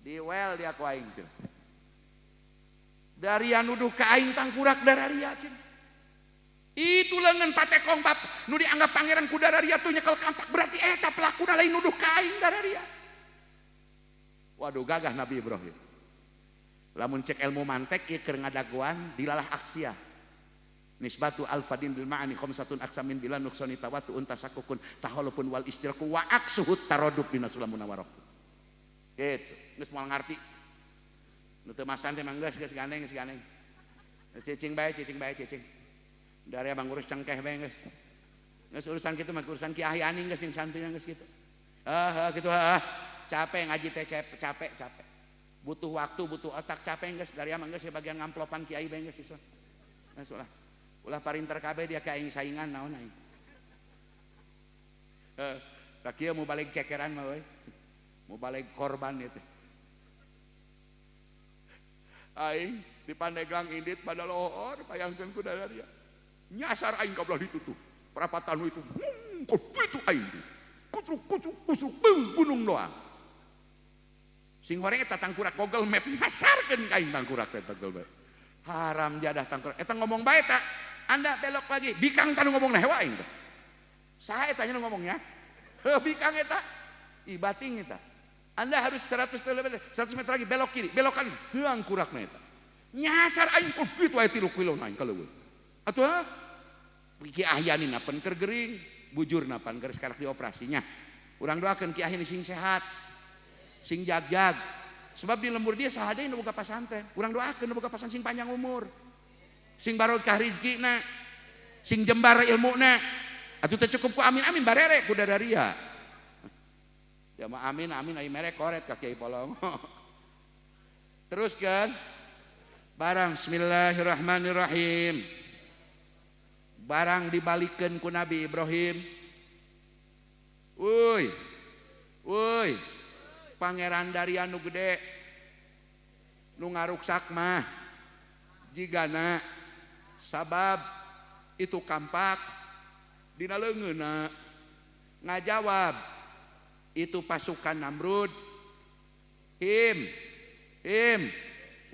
Di well dia ku aing cenah. Daria nuduh ka aing tangkurak dararia cenah. Itu leungeun patekong bab nu dianggap pangeran ku dararia tuh nyekel kampak berarti eta pelakuna lain nuduh ka aing dararia. Waduh gagah Nabi Ibrahim. Lamun cek ilmu mantek ieu keur ngadagoan dilalah aksia. Nisbatu alfadin bil ma'ani khamsatun aksamin bila nuqsani tawatu untasakukun tahalupun wal istiraku wa aksuhut taradub dina sulam munawarah. Gitu, geus moal ngarti. Nu teu masan teh mah geus geus gandeng geus gandeng. Cicing bae cicing bae cicing. Dari abang ngurus cengkeh bae geus. Geus urusan kitu mah urusan Ki Ahyani geus jeung santuy geus kitu. Heuh kitu heuh. Capek ngaji teh capek capek. Butuh waktu, butuh otak, capek geus dari amang geus bagian ngamplopan kiai bae geus siswa. Geus ulah. Ulah parinter kabeh dia ka aing saingan naon aing. Heuh, ka kieu mau balik cekeran mah euy. Mau balik korban ieu teh. Aing di Pandeglang indit pada lohor bayangkeun ku dararia. Nyasar aing ka belah ditu tuh. Perapatan itu, itu aing. Kutruk kutruk kutruk gunung doang. Sing horeng eta tangkurak Google Map nyasarkeun ka aing tangkurak teh Google Map. Haram jadah tangkurak. Eta ngomong bae ta. Anda belok lagi. Bikang tanu ngomongna hewa aing teh. Saha eta nya nu ngomongnya? Heuh bikang eta. Ih bating eta. Anda harus 100 meter lagi belok kiri, belok kanan. Tangkurakna eta. Nyasar aing kok kitu aya 3 kilo aing ka leuweung. Atuh ha? Ki Ahyani napan keur gering, bujur napan keur sekarang dioperasinya. Urang doakeun Ki Ahyani sing sehat. Sing jag-jag. Sebab di lembur dia saha deui nu boga pasantren. Urang doakeun nu boga pasantren sing panjang umur. Sing barokah rezekina, sing jembar ilmuna. Atuh teu cukup ku amin-amin barere ku dararia. Ya mah amin amin ai mere koret ka Kiai Polong. Terus kan barang bismillahirrahmanirrahim. Barang dibalikeun ku Nabi Ibrahim. Woi. Woi. Pangeran Daria nu gede nu ngaruksak mah jigana sabab itu kampak dina leungeunna ngajawab itu pasukan Namrud. Him him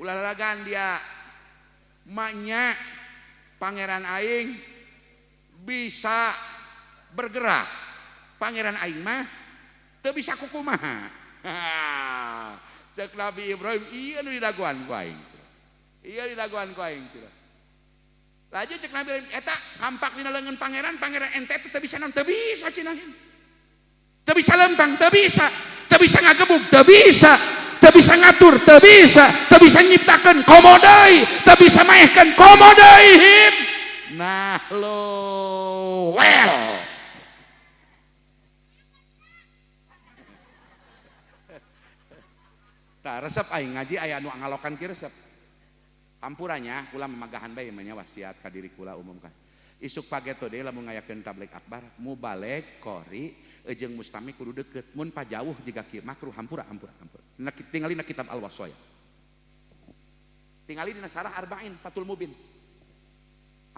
ulah lalagan dia maknya pangeran aing bisa bergerak, pangeran aing mah teu bisa kukumaha. Cek Nabi Ibrahim iya nu didagoan ku aing. Iya didagoan ku aing. Laju cek Nabi Ibrahim eta kampak dina leungeun pangeran, pangeran ente teu bisa naon, teu bisa cenah. Teu bisa lempang, teu bisa, teu bisa ngagebug, teu bisa, teu bisa ngatur, teu bisa, teu bisa nyiptakeun komo deui, teu bisa maehkeun komo deui him. Nah lo well. Tah resep aing ngaji aya nu ngalokan ki resep. Hampuranya kula memagahan bae mah nya wasiat ka diri kula umum kan. Isuk pageto deui lamun ngayakeun tabligh akbar, mubalig qori jeung mustami kudu deukeut. Mun pajauh jiga kieu makruh hampura hampura hampura. Nah, tingali na kitab Al-Wasaya. Tingali dina Syarah Arba'in Fathul Mubin.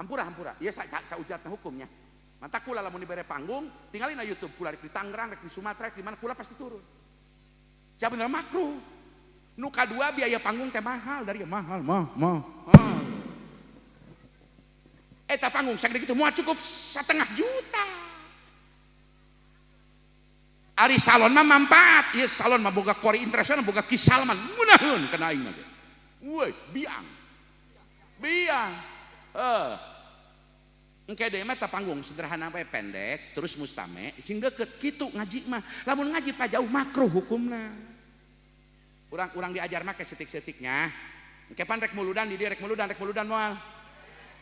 Hampura hampura. Ieu saujatna hukumnya. Mata kula lamun dibere panggung, tingali na YouTube kula rek di Tangerang, rek di Sumatera, rek di mana kula pasti turun. Siapa bener makruh. Nu kadua biaya panggung teh mahal dari mahal mah mah. Eta panggung sagede kitu moal cukup 1,5 juta. Ari salon mah manfaat, ieu salon mah boga kori internasional, boga Ki Salman, ngeunaheun kana aing mah. Woi, biang. Biang. Heuh. Engke deui mah panggung sederhana bae pendek terus mustame cing deukeut kitu ngaji mah. Lamun ngaji pa jauh makruh hukumna. Urang-urang diajar mah ke setik-setiknya. Engke pan rek muludan di dieu rek muludan moal.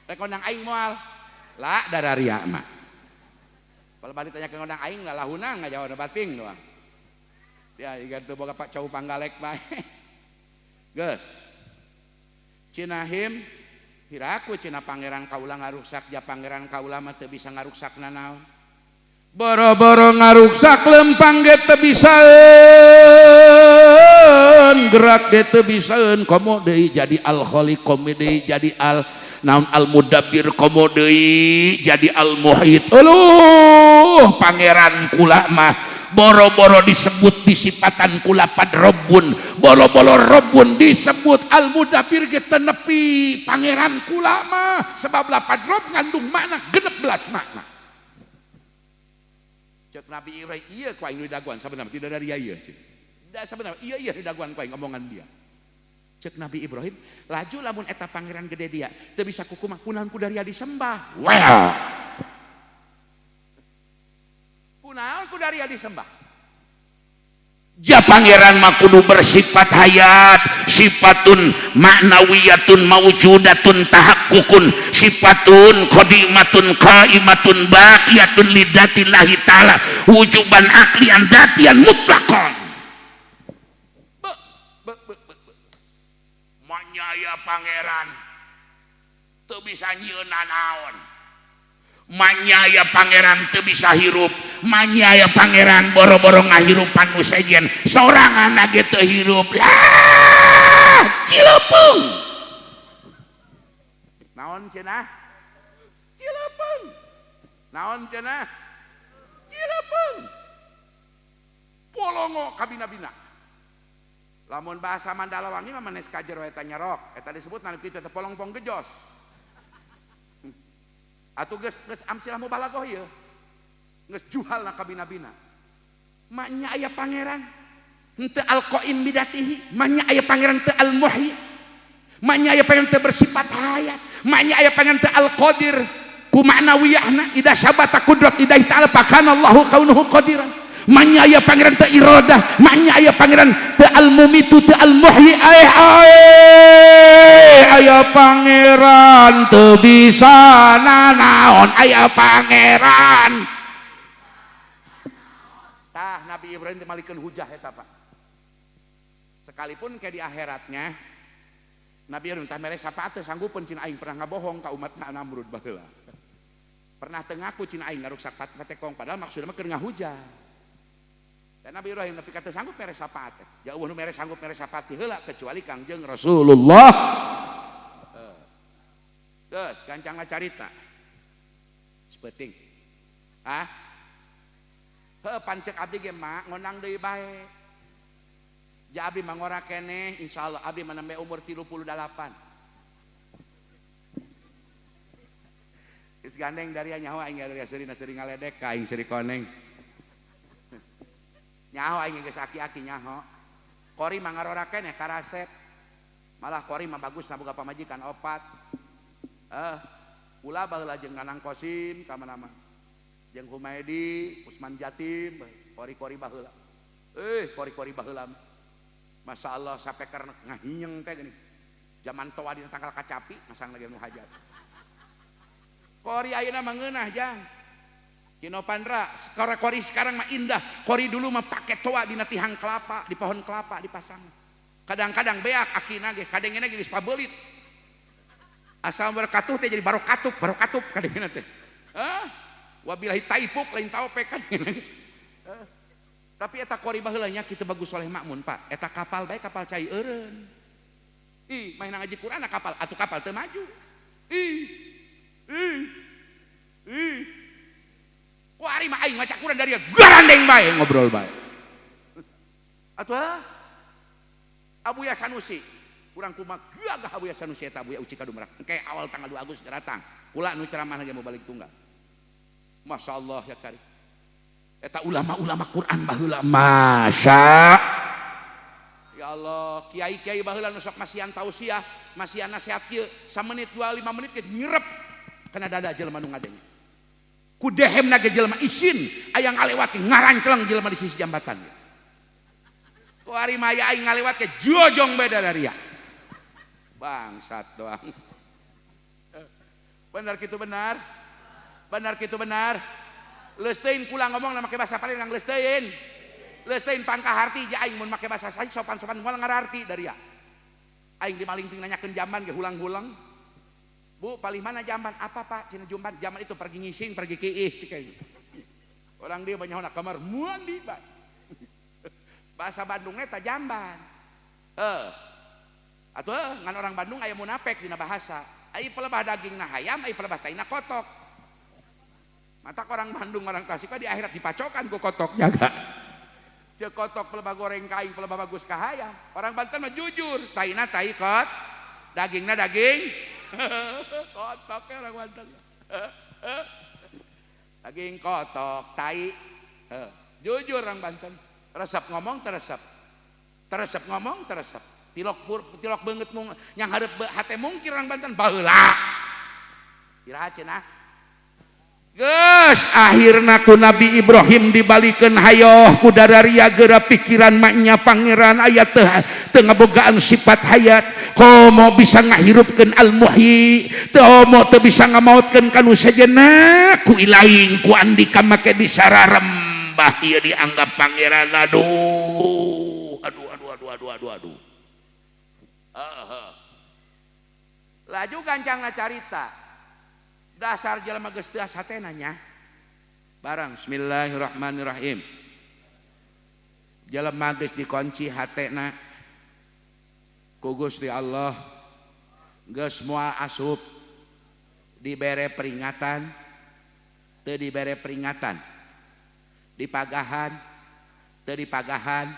Rek ngondang aing moal. La dararia mah. Kalau balik tanya ke ngondang aing lah lahuna ngajawab bating doang. Ya iga teu boga Pak Cau Panggalek bae. Geus. Cinahim hiraku cina pangeran kaula ngaruksak ja pangeran kaula mah teu bisa ngaruksak nanaon. Boro-boro ngaruksak lempang ge teu bisaeun, gerak ge teu bisaeun, komo deui jadi al khaliq, komo deui jadi al naon al mudabbir, komo deui jadi al muhit. Aduh, pangeran kula mah boro-boro disebut disipatan kula pad robbun, boro-boro robbun disebut al mudabbir ge teu nepi pangeran kula mah sebab lapad rob ngandung makna 16 makna. Cek Nabi Ibrahim iya ku aing daguan sabenerna tidak dari ieu cek. Da sabenerna iya iya daguan ku aing omongan dia. Cek Nabi Ibrahim laju lamun eta pangeran gede dia teu bisa kukumaha kunaon ku daria disembah. Well. Kunaon ku daria disembah? Ja pangeran mah kudu bersifat hayat, sifatun maknawiyatun maujudatun tahakkukun, sifatun qadimatun qaimatun baqiyatun lidatillahi ta'ala wujuban aqlian dzatian mutlaqan. Be be be be. Manyaya pangeran teu bisa nyieun naon. Manyaya pangeran teu bisa hirup, manyaya pangeran boro-boro ngahirupan nu sejen, sorangan ge teu hirup. Lah, cilepeung. Naon cenah? Cilepeung. Naon cenah? Cilepeung. Polongo kabina-bina. Lamun bahasa Mandalawangi mah manes ka jero eta nyerok, eta disebut nalika kitu teh polongpong gejos. Atuh geus geus amsilah mubalaghah ieu. Geus juhalna kabina-bina. Maknya aya pangeran henteu al-qaim bidatihi, maknya aya pangeran teu al-muhyi. Maknya aya pangeran teu bersifat hayat, maknya aya pangeran teu al-qadir ku maknawiyahna ida sabata qudrat idahi ta'ala fakana Allahu kaunuhu qadiran. Maknya aya pangeran teu iradah, maknya aya pangeran teu al-mumitu teu al-muhyi. Ai ai aya pangeran teu bisa nanaon, aya pangeran. Tah Nabi Ibrahim teh malikeun hujah eta Pak. Sekalipun ke di akhiratnya Nabi Ibrahim tah mere syafaat teh sanggupeun cina aing pernah ngabohong ka umat Namrud baheula. Pernah teu ngaku cina aing ngaruksak patekong padahal maksudna mah keur ngahujah. Dan Nabi Ibrahim nepi ka teu sanggup mere syafaat teh. Jauh nu mere sanggup mere syafaat heula kecuali Kangjeng Rasulullah. Geus gancangna carita. Sepeuting. Ah? Heuh pancek abdi ge mak ngondang deui bae. Ja abdi mah ngora keneh insyaallah abdi mah nembe umur 38. Geus gandeng daria nyaho aing daria seurina seuri ngaledek ka aing seuri koneng. Nyaho aing geus aki-aki nyaho. Kori mah ngarora keneh karasep. Malah kori mah bagus boga pamajikan opat. Ulah baheula jeung Nanang Kosim ka mana-mana. Jeung Humaidi, Usman Jatim, kori-kori baheula. Kori-kori baheula. Masya Allah sampai karena ngahinyeng teh gini. Zaman toa dina tangkal kacapi masang lagi nu hajat. Kori ayeuna mah ngeunah jang. Kino Pandra, kori sekarang mah indah. Kori dulu mah pake toa dina tihang kelapa, di pohon kelapa dipasang. Kadang-kadang beak akina ge, kadengena ge geus pabeulit. Asal berkatuh teh jadi barokatup, barokatup kadengena teh. Hah? Wabillahi taifuk lain taopek kadengena. Tapi eta kori baheula nya kitu bagus soleh makmun Pak. Eta kapal bae kapal cai eureun. Ih, main ngaji Quran kapal, atuh kapal teu maju. Ih. Ih. Ih. Ku ari mah aing maca Quran dari garandeng bae ngobrol bae. Atuh Abuya Sanusi, urang kumaha gagah Abuya Sanusi eta Abuya Uci Kadumerak. Engke awal tanggal 2 Agustus datang. Kula nu ceramah lagi mau balik tunggal. Masya Allah ya kari. Eta ulama-ulama Quran baheula masya ya Allah, kiai-kiai baheula nu sok masihan tausiah, masihan nasihat kieu, samenit 2 5 menit ge nyerep. Kana dada jelema nu ngadenge. Ku dehemna ge jelema isin aya ngalewat ngaranceleng jelema di sisi jambatan. Ku ari maya aing ngalewat ke jojong beda dari ya. Bangsat doang. Benar kitu benar? Benar kitu benar? Leusteun kula ngomong na make bahasa paling ngang leusteun. Leusteun pangkaharti ja aing mun make bahasa sae sopan-sopan moal ngararti dari ya. Aing di Malingping nanyakeun jamban ge hulang-hulang. Bu, palih mana jamban? Apa Pak? Cina jamban. Jamban itu pergi ngising, pergi kiih cik aing. Orang dia banyak nak kamar mandi, Pak. Bahasa Bandungnya ta jamban. Atuh ngan orang Bandung aya munafik dina bahasa. Ai pelebah dagingna hayam, ai pelebah taina kotok. Matak orang Bandung, orang Tasik di akhirat dipacokan ku kotok jaga. Ceuk kotok pelebah goreng ka aing, pelebah bagus ka hayam. Orang Banten mah jujur, taina tai kot, dagingna daging. Kotok ya orang Banten. Daging kotok, tai. Jujur orang Banten. Resep ngomong teresep. Teresep ngomong teresep. Tilok pur, tilok beungeut mung yang hareup hate mungkir orang Banten baheula. Iraha cenah? Geus akhirna ku Nabi Ibrahim dibalikeun hayoh ku dararia geura pikiran maknya pangeran aya teu teu ngabogaan sifat hayat komo bisa ngahirupkeun al-muhyi teu mo teu bisa ngamaotkeun kanu sejenna ku ilaing ku andika make disararembah ieu dianggap pangeran aduh aduh aduh aduh aduh aduh aduh. Laju gancangna carita dasar jelema geus teu hatena nya. Barang bismillahirrahmanirrahim. Jelema geus dikunci hatena ku Gusti Allah geus moal asup dibere peringatan teu dibere peringatan dipagahan teu dipagahan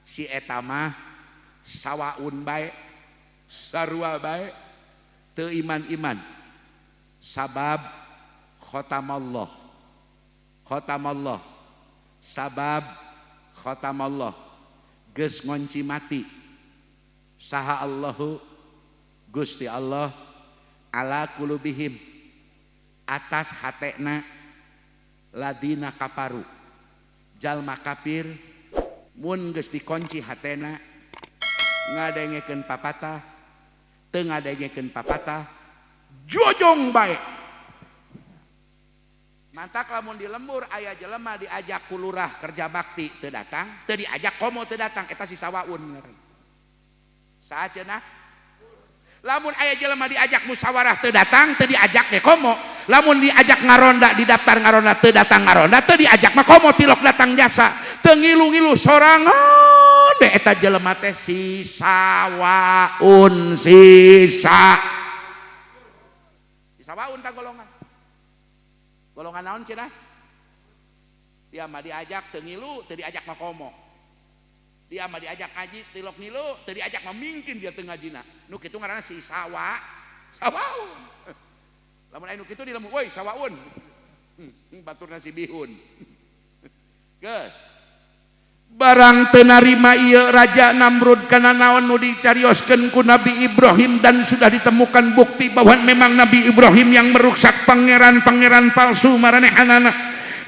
si eta mah sawaun bae sarua bae teu iman-iman sabab khatamallah khatamallah sabab khatamallah geus ngonci mati saha Allahu Gusti Allah ala kulubihim atas hatena ladina kaparu jalma kafir mun geus dikunci hatena ngadengekeun papatah teu ngadengekeun papatah jojong bae. Mantak lamun di lembur aya jelema diajak ku lurah kerja bakti teu datang, teu diajak komo teu datang eta si sawaun ngaran. Saha cenah? Lamun aya jelema diajak musyawarah teu datang, teu diajak ge komo. Lamun diajak ngaronda di daftar ngaronda teu datang ngaronda, teu diajak mah komo tilok datang jasa. Teu ngilu-ngilu sorangan deh eta jelema teh si sawaun sisa. Sawaun ta golongan. Golongan naon cenah? Dia mah diajak teu ngilu, teu diajak mah komo. Dia mah diajak ngaji tilok ngilu, teu diajak mah mingkin dia teu ngajina. Nu kitu ngaranna si sawa, sawaun. Lamun aya nu kitu di lembur, woi sawaun. Baturna si bihun. Geus. Barang teu narima ieu Raja Namrud kana naon nu dicarioskeun ku Nabi Ibrahim dan sudah ditemukan bukti bahwa memang Nabi Ibrahim yang merusak pangeran-pangeran palsu maranehanana.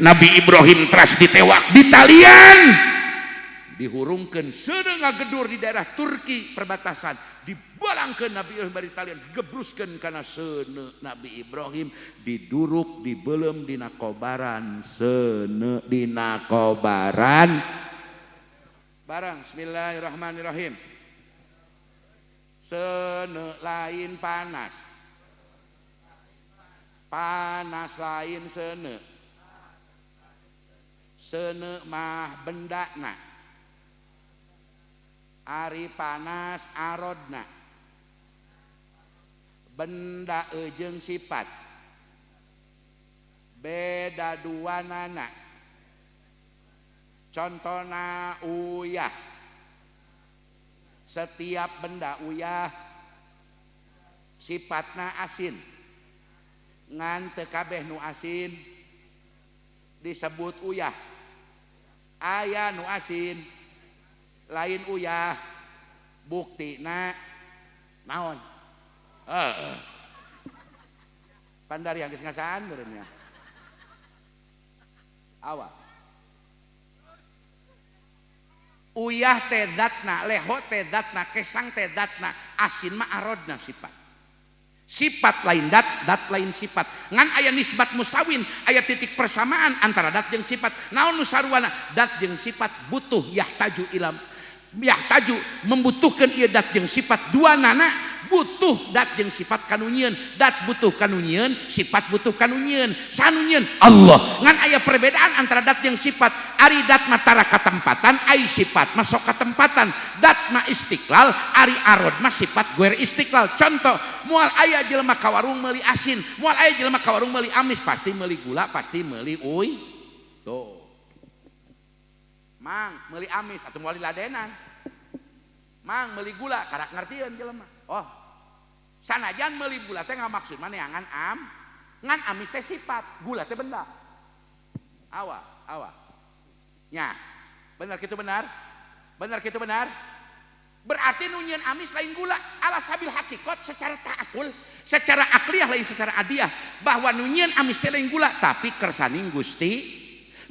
Nabi Ibrahim teras ditewak di talian, dihurungkeun seudeuh ngagedur di daerah Turki perbatasan, dibalangkeun Nabi Ibrahim bari talian, digebruskeun kana seuneu Nabi Ibrahim, diduruk dibeuleum dina kobaran seuneu dina kobaran. Barang bismillahirrahmanirrahim. Seuneu lain panas. Panas lain seuneu. Seuneu mah bendana. Ari panas arodna. Benda jeung sifat. Beda duanana. Contona uyah. Setiap benda uyah sifatna asin. Ngan teu kabeh nu asin disebut uyah. Aya nu asin lain uyah buktina naon? Pandari yang geus ngasaan meureun nya. Awas. Uyah teh datna, leho teh datna, kesang teh datna, asin mah arodna sifat. Sifat lain dat, dat lain sifat. Ngan aya nisbat musawin, aya titik persamaan antara dat jeung sifat. Naon nu saruana? Dat jeung sifat butuh yahtaju ilam. Yahtaju membutuhkan ieu dat jeung sifat dua nana butuh dat jeung sifat kanu nyieun, dat butuh kanu nyieun, sifat butuh kanu nyieun, sanu nyieun Allah. Ngan aya perbedaan antara dat jeung sifat. Ari dat mah tara katempatan, ari sifat mah sok katempatan. Dat mah istiqlal, ari arod mah sifat guer istiqlal. Contoh, moal aya jelema ka warung meuli asin, moal aya jelema ka warung meuli amis, pasti meuli gula, pasti meuli uy. Tuh. Mang meuli amis atau moal diladenan. Mang meuli gula karak ngertieun jelema. Oh. Sanajan meuli gula teh ngamaksud mah neangan am, ngan amis teh sifat, gula teh benda. Awa, awa. Nya. Benar kitu benar? Benar kitu benar? Berarti nu nyieun amis lain gula, ala sabil hakikat secara ta'akul, secara akliyah lain secara adiyah, bahwa nu nyieun amis teh lain gula tapi kersaning Gusti.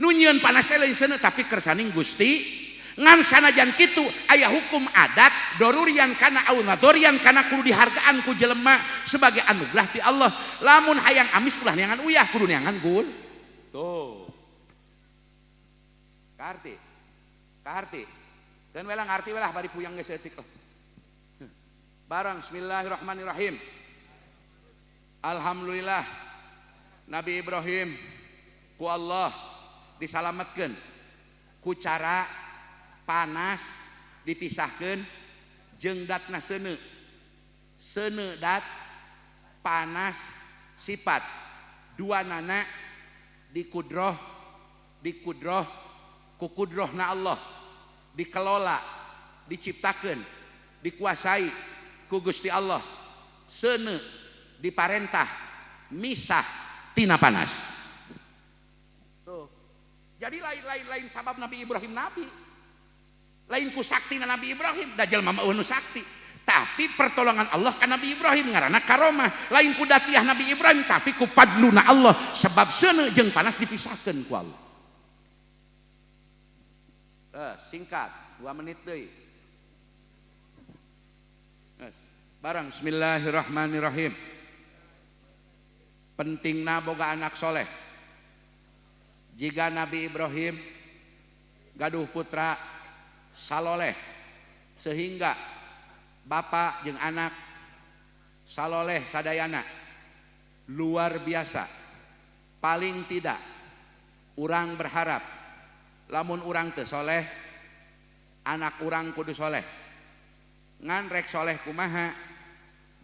Nu nyieun panas teh lain seuneu tapi kersaning Gusti. Ngan sanajan kitu aya hukum adat dorurian kana au nadorian kana kudu dihargaan ku jelema sebagai anugerah ti Allah. Lamun hayang amis ulah neangan uyah, kudu neangan gul. Tuh. Kaharti. Kaharti. Keun we lah ngarti we lah bari puyang geus saeutik lah. Barang bismillahirrahmanirrahim. Alhamdulillah Nabi Ibrahim ku Allah disalametkeun ku cara panas dipisahkeun jeung datna seuneu. Seuneu dat panas sifat dua nana dikudroh, dikudroh ku kudrohna Allah, dikelola, diciptakeun, dikuasai ku Gusti Allah. Seuneu diparentah misah tina panas. Tuh. Jadi lain-lain sabab Nabi Ibrahim nabi. Lain ku sakti na Nabi Ibrahim, da jelema mah eueuh nu sakti. Tapi pertolongan Allah ka Nabi Ibrahim ngaranna karomah. Lain ku datiah Nabi Ibrahim tapi ku fadluna Allah sebab seuneu jeung panas dipisahkeun ku Allah. Singkat, 2 menit deui. Barang bismillahirrahmanirrahim. Pentingna boga anak soleh. Jika Nabi Ibrahim gaduh putra saloleh sehingga bapak jeung anak saloleh sadayana luar biasa. Paling tidak urang berharap lamun urang teu soleh anak urang kudu soleh. Ngan rek soleh kumaha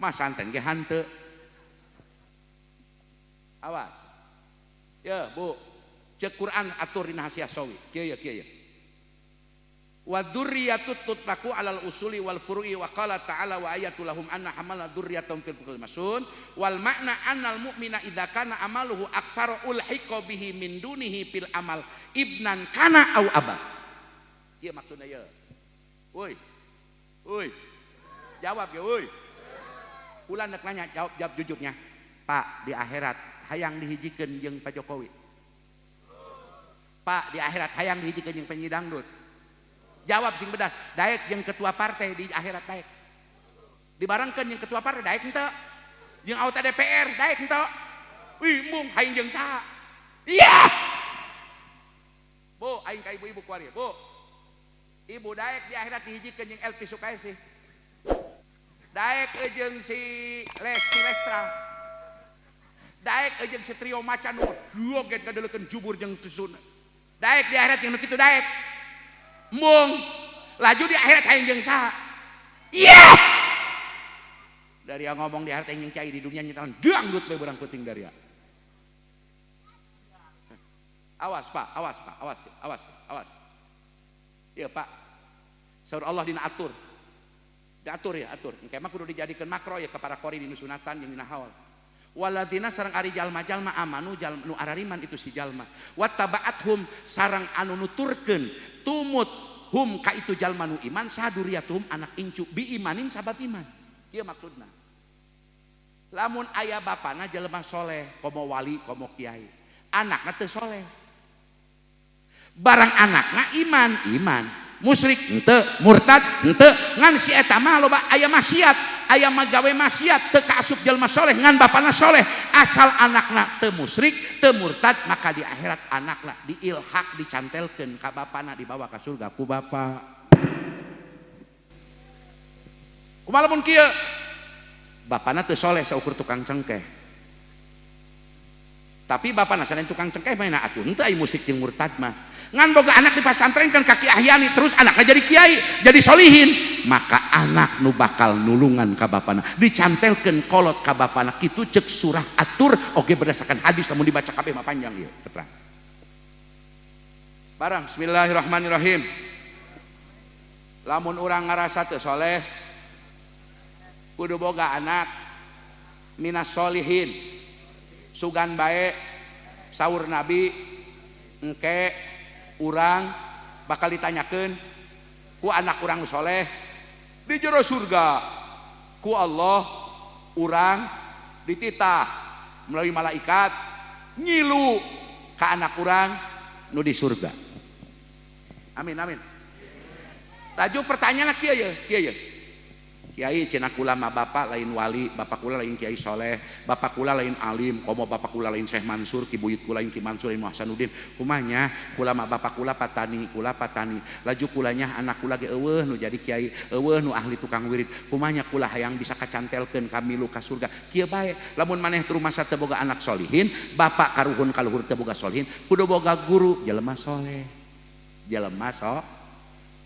mah santen ge hanteu. Awas. Ya Bu, cek Quran atur dina hasiah sawi. Kieu ya kieu ya. Wa dzurriyyatu tutlaku alal usuli wal furu'i wa qala ta'ala wa ayatu lahum anna hamalna dzurriyyatahum fil fulkil masun wal makna annal mu'mina idza kana amaluhu aktsaru ulhiqa bihi min dunihi fil amal ibnan kana au aba. Ieu maksudna ye. Woi. Woi. Jawab ya woi. Ulah nek nanya jawab, jawab jujurnya. Pak, di akhirat hayang dihijikeun jeung Pak Jokowi. Pak, di akhirat hayang dihijikeun jeung penyanyi dangdut. Jawab sing bedas, daek jeung ketua partai di akhirat daek. Dibarengkeun jeung ketua partai daek henteu. Jeung anggota DPR daek henteu. Wih, embung hayang jeung saha? Iya. Bu, aing ka ibu-ibu kuari, Bu. Ibu daek di akhirat dihijikeun jeung Elvi Sukaesih. Daek jeung si Lesti Lestra. Daek jeung si Trio Macan nu joget kadeulekeun jubur jeung tusuna. Daek di akhirat jeung nu kitu daek. Embung laju di akhirat hayang jeung saha? Iya. Dari yang ngomong di akhirat hayang jeung cai di dunia nyetelan dangdut we beurang peuting dari. Awas Pak, awas Pak, awas, awas, awas. Iya Pak. Saur Allah dina atur. Diatur ya, atur. Engke mah kudu dijadikeun makro ya ka para qori di sunatan jeung dina haul. Waladina sareng ari jalma-jalma amanu jalma nu arariman itu si jalma. Wattaba'athum sareng anu nuturkeun tumut hum ka itu jalma nu iman saduriyatuhum anak incu bi imanin sabab iman. Ieu maksudna. Lamun aya bapana jelema soleh, komo wali, komo kiai. Anakna teu soleh. Barang anakna iman, iman. Musyrik henteu, murtad henteu, ngan si eta mah loba aya maksiat, aya magawe maksiat teu kaasup jelema soleh ngan bapana soleh. Asal anakna teu musyrik, teu murtad, maka di akhirat anakna diilhak, dicantelkeun ka bapana, dibawa ka surga ku bapa. Kumaha lamun kieu? Bapana teu soleh saukur tukang cengkeh. Tapi bapana sanajan tukang cengkeh mah atuh henteu aya musyrik jeung murtad mah. Ngan boga anak di pasantren kan kaki ahyani terus anaknya jadi kiai, jadi solihin, maka anak nu bakal nulungan ka bapana, dicantelkeun kolot ka bapana. Kitu ceuk surah Atur oge berdasarkan hadis lamun dibaca kabeh mah panjang ieu terang. Barang bismillahirrahmanirrahim. Lamun urang ngarasa teu soleh kudu boga anak minas solihin. Sugan bae saur nabi engke urang bakal ditanyakeun ku anak urang soleh di jero surga ku Allah urang dititah melalui malaikat ngilu ka anak urang nu di surga. Amin amin. Laju pertanyaan kieu ye, kieu ye. Kiai cenah kula mah bapak lain wali, bapak kula lain kiai soleh, bapak kula lain alim, komo bapak kula lain Syekh Mansur, ki buyut kula lain Ki Mansur, lain Hasanuddin. Kumanya kula mah bapak kula patani, kula patani. Laju kulanya anak kula ge eueuh nu jadi kiai, eueuh nu ahli tukang wirid. Kumanya kula hayang bisa kacantelkeun ka milu ka surga. Kieu bae, lamun maneh teu rumasa teu boga anak solihin, bapak karuhun kaluhur teu boga solihin, kudu boga guru jelema soleh. Jelema sok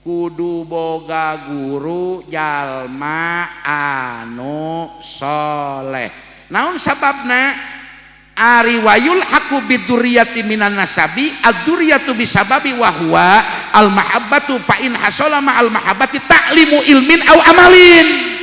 kudu boga guru jalma anu soleh. Naon sababna? Ari wayul haku biduriyati minan nasabi ad-duriyatu bisababi wa huwa al mahabbatu fa in hasala ma al mahabbati ta'limu ilmin au amalin.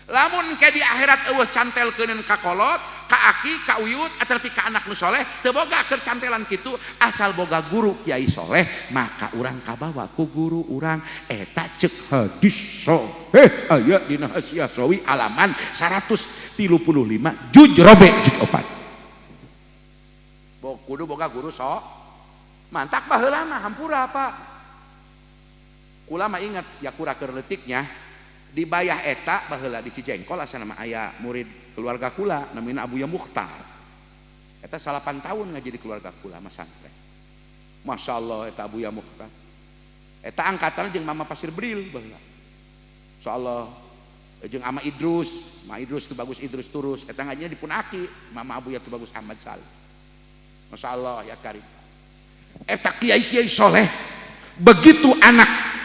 Lamun ke di akhirat eueuh cantelkeuneun ka kolot, ka aki, ka uyut, ataupun ka anak nu soleh, teu boga keur cantelan kitu, asal boga guru kiai soleh, maka urang kabawa ku guru urang. Eta ceuk hadis sahih aya dina Hasiah Sawi halaman 135 juj robe juj 4. Bo kudu boga guru sok. Mantak baheula mah hampura Pak. Kula mah inget ya kura keur leutiknya dibayah eta baheula di Cijengkol asana mah aya murid keluarga kula namina Abuya Mukhtar. Eta 8 tahun ngaji di keluarga kula mah santren. Masya Allah eta Abuya Mukhtar. Eta angkatan jeung Mama Pasir Bril baheula. Insyaallah jeung Ama Idrus, Ma Idrus tu bagus Idrus turus eta ngajinya di pun aki Mama Abuya tu bagus Ahmad Saleh. Masya Allah ya karim. Eta kiai-kiai soleh begitu anak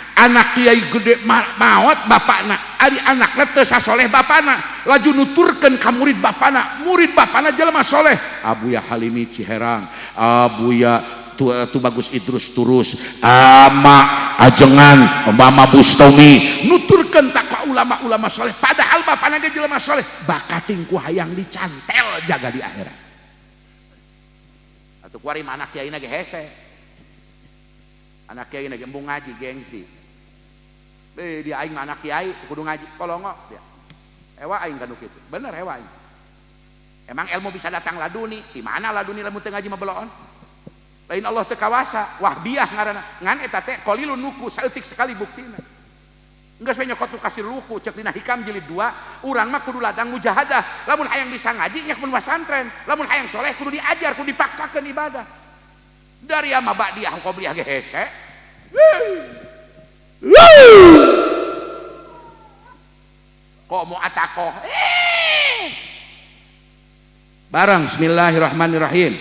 kiai gede maot bapakna, ari anakna teu sasoleh bapakna, laju nuturkeun ka murid bapakna, murid bapakna jelema soleh, Abuya Halimi Ciherang, Abuya tu bagus Idrus turus, ama ajengan Mama Bustomi, nuturkeun tak ka ulama-ulama soleh, padahal bapakna ge jelema soleh, bakating ku hayang dicantel jaga di akhirat. Atuh kuari mah anak kiaina ge hese. Anak kiaina ge embung ngaji gengsi. Dia aing mah anak kiai kudu ngaji kolongo dia. Ewa aing kanu kitu. Bener ewa aing. Emang ilmu bisa datang laduni, di mana laduni lamun teu ngaji mah beloon? Lain Allah teu kawasa, wahbiah ngaranna. Ngan eta teh qalilun nuku saeutik sekali buktina. Geus we nyokot nu kasir luku ceuk dina Hikam jilid 2, urang mah kudu ladang mujahadah. Lamun hayang bisa ngaji nya kudu pesantren, lamun hayang soleh kudu diajar, kudu dipaksakeun ibadah. Dari ama ba'diyah qobliyah ge hese. Kok mau atakoh? Barang bismillahirrahmanirrahim.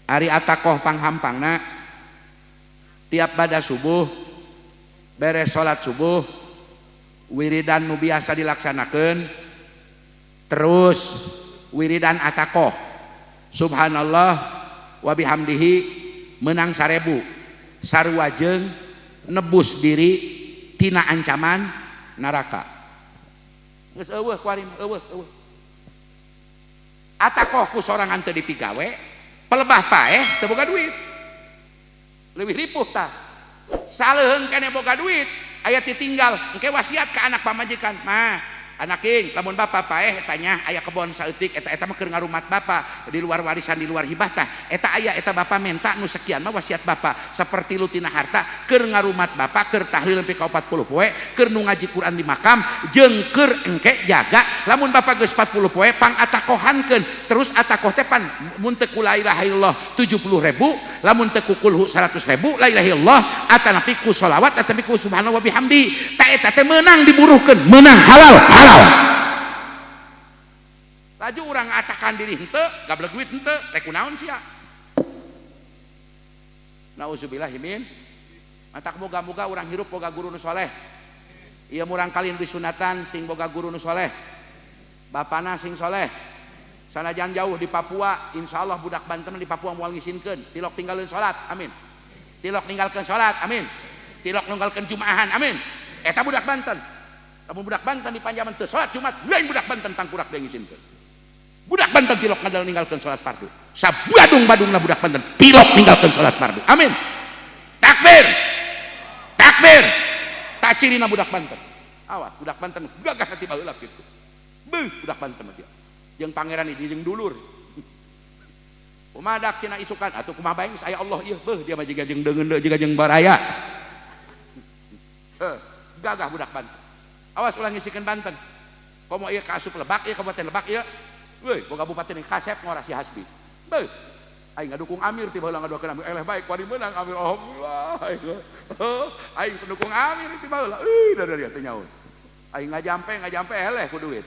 Ari atakoh panghampangna tiap bada subuh beres salat subuh wiridan nu biasa dilaksanakeun terus wiridan atakoh subhanallah wa bihamdihi menang 1000 sarua jeung nebus diri tina ancaman neraka. Geus eueuh kuari mah eueuh eueuh. Atakoh ku sorangan teu dipigawe, pelebah paeh teu boga duit. Leuwih ripuh tah. Saleuheung keneh boga duit, aya titinggal, engke wasiat ka anak pamajikan, mah Anaking lamun bapak paeh tanya aya kebon saeutik eta eta mah keur ngarumat bapak di luar warisan di luar hibah tah eta aya eta bapak menta nu sekian mah wasiat bapak sapertilu tina harta keur ngarumat bapak keur tahlil nepi ka 40 poe keur nu ngaji Quran di makam jeung keur engke jaga lamun bapak geus 40 poe pang atakohankeun terus atakoh teh pan mun teu ku la ilaha illallah 70.000 lamun teu ku kulhu 100.000 la ilaha illallah atanapi ku sholawat atanapi ku subhanallah wa bihamdi ta eta teh meunang diburuhkeun meunang halal halal. Laju urang ngatakan diri henteu, gablek duit henteu, rek kunaon sia. Nauzubillahi min. Matak moga-moga urang hirup boga guru nu soleh. Ieu murang kali nu disunatan sing boga guru nu soleh. Bapana sing soleh. Sanajan jauh di Papua, insyaallah budak Banten di Papua moal ngisinkeun. Tilok tinggalkeun salat, amin. Tilok ninggalkeun salat, amin. Tilok ninggalkeun jumaahan, amin. Eta budak Banten. Lamun budak Banten di Panjaman teu salat Jumat, lain budak Banten tangkurak deui ngisinkeun. Budak Banten tilok ngadal ninggalkeun salat fardu. Sabadung-badungna budak Banten tilok ninggalkeun salat fardu. Amin. Takbir. Takbir. Tak cirina budak Banten. Awas budak Banten gagah hati baheula kitu. Beuh budak Banten mah dia. Jeung pangeran di jeung dulur. Kumaha dak cenah isukan atuh kumaha bae geus aya Allah ieu beuh dia mah jiga jeung deungeun deui jiga jeung baraya. Heuh, gagah budak Banten. Awas ulah ngisikeun Banten. Komo ieu ka asup Lebak ieu kabupaten Lebak ieu. Weuh, boga bupati ning kasep ngora si Hasbi. Beuh. Aing ngadukung Amir tiba heula ngadoakeun Amir. Eleh baik wani meunang Amir. Alhamdulillah. Aing pendukung Amir tiba heula. Euy, da dia teh nyaun. Aing ngajampe eleh ku duit.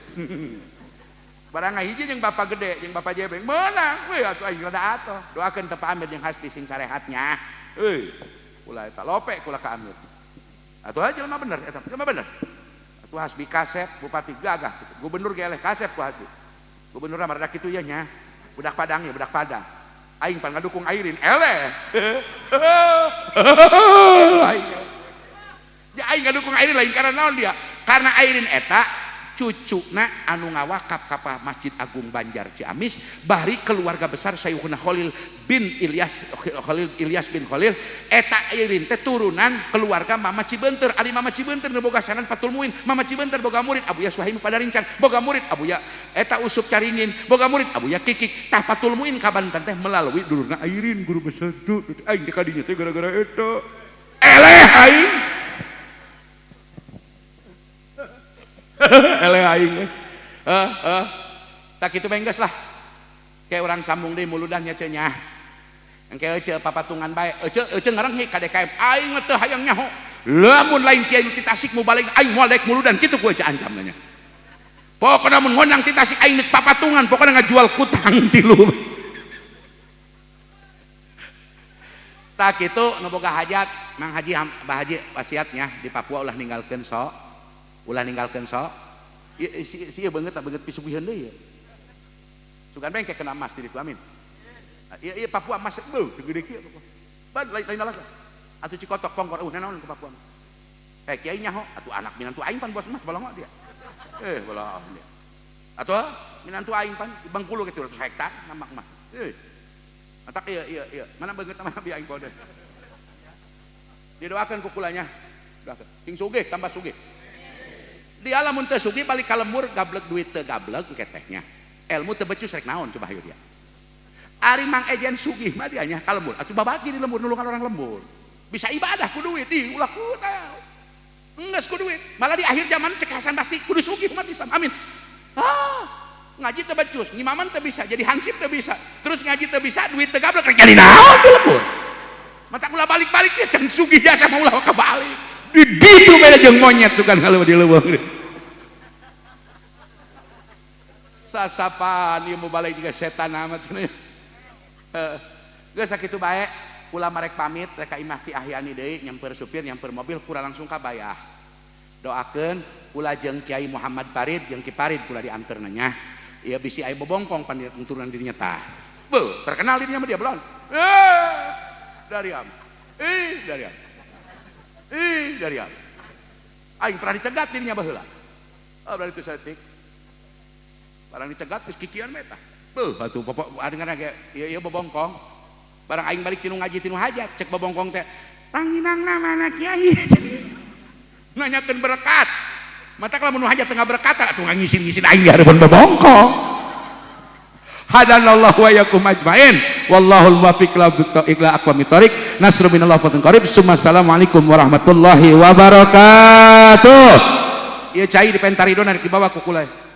Barang ngahiji jeung bapak gede, jeung bapak jebeng meunang. Weuh atuh aing rada atoh. Doakeun teh Pak Amir jeung Hasbi sing sarehatnya. Euy, ulah eta lope kula ka Amir. Atuh aja jelema bener eta, jelema bener. Atuh Hasbi kasep, bupati gagah gitu. Gubernur ge eleh kasep ku Hasbi. Gubernur mah rada kitu ya nya. Budak Padang ya, budak Padang. Aing pan ngadukung Airin, eleh. Aing. Ya aing ngadukung Airin lain karena naon dia? Karena Airin eta cucuna anu ngawakaf ka Masjid Agung Banjar Ciamis bari keluarga besar Sayuhuna Khalil bin Ilyas Khalil Ilyas bin Khalil eta Airin teh turunan keluarga Mama Cibenter. Ari Mama Cibenter nu boga sanan Fatul Muin, Mama Cibenter boga murid Abuya Suhaimi Padarincang, boga murid Abuya eta Usup Caringin, boga murid Abuya Kikik. Tah Fatul Muin ka Banten teh melalui dulurna Airin guru besar tuh. Aing teh kadinya teh gara-gara eta. Eleh aing. Eleh aing. Tak kitu bae geus lah. Kayak orang sambung deui muludannya ceu nya. Engke ece papatungan bae. Ece ece ngarenghi ka DKM. Aing mah teu hayang nyaho. Lamun lain kiai nu ti Tasik mu balik aing moal daek muludan kitu ku ece ancam nanya. Pokona mun ngondang ti Tasik aing deuk papatungan, pokona ngajual kutang tilu. Tak kitu nu boga hajat Mang Haji Bah Haji wasiatnya di Papua ulah ninggalkeun sok. Ulah ninggalkeun sok. Ieu si ieu beungeut beungeut pisugiheun deui ieu. Sugan bae engke kena emas di ditu amin. Ieu ieu Papua emas beuh segede kieu Papua. Ban lain lain atuh Cikotok pongkor eueuh naon ke Papua. Eh kiai nyaho atuh anak minantu aing pan bos emas bolongo dia. Eh bolong dia. Atuh minantu aing pan di Bengkulu ge 300 hektar namak mah. Eh. Matak ieu ieu ieu mana beungeut mah bi aing kode. Didoakeun ku kulanya. Doakeun. Sing sugih tambah sugih. Dia lamun teu sugih balik ka lembur gablek duit teu gablek engke tehnya. Ilmu teu becus rek naon coba hayu dia. Ari Mang Ejen sugih mah dia nya ka lembur. Atuh babagi di lembur nulungan orang lembur. Bisa ibadah ku duit ih ulah ku teh. Enggeus ku duit. Malah di akhir zaman cek Hasan Basri kudu sugih umat Islam. Amin. Ah, ngaji teu becus, ngimaman teu bisa, jadi hansip teu bisa. Terus ngaji teu bisa, duit teu gablek rek jadi naon di lembur. Mata ulah balik-balik dia can sugih jasa mah ulah kebalik. Di ditu beda jeung monyet sugan kalau di leuweung. Sasapan ieu mau balik juga setan amat cenah. Heeh. Geus sakitu bae, kula marek pamit rek ka imah Ki Ahyani deui nyamper supir nyamper mobil kula langsung ka bayah. Doakeun kula jeung Kiai Muhammad Farid jeung Ki Farid kula dianterna nya. Ieu bisi aya bobongkong pan turunan dirinya tah. Beuh, terkenal dirinya mah dia belon. Dari am. Ih, dari am. Ih, dari am. Aing pernah dicegat dirinya baheula. Oh, berarti saeutik. Barang dicegat geus kikian mah eta. Beuh, atuh bapak adengan ge ieu ieu bobongkong. Barang aing balik tinu ngaji tinu hajat, cek bobongkong teh, "Panginangna mana kiai?" Nanyakeun berkat. Mata kalau nu hajat tengah berkata atuh ngisin-ngisin aing di hareupeun bebongkong. Hadanallahu wa yakum ajmain. Wallahul muwaffiq ila aqwamit thoriq. Nasrun minallah fathun qarib. Assalamualaikum warahmatullahi wabarakatuh. Ieu cai di pentarido narik dibawa ku kulai.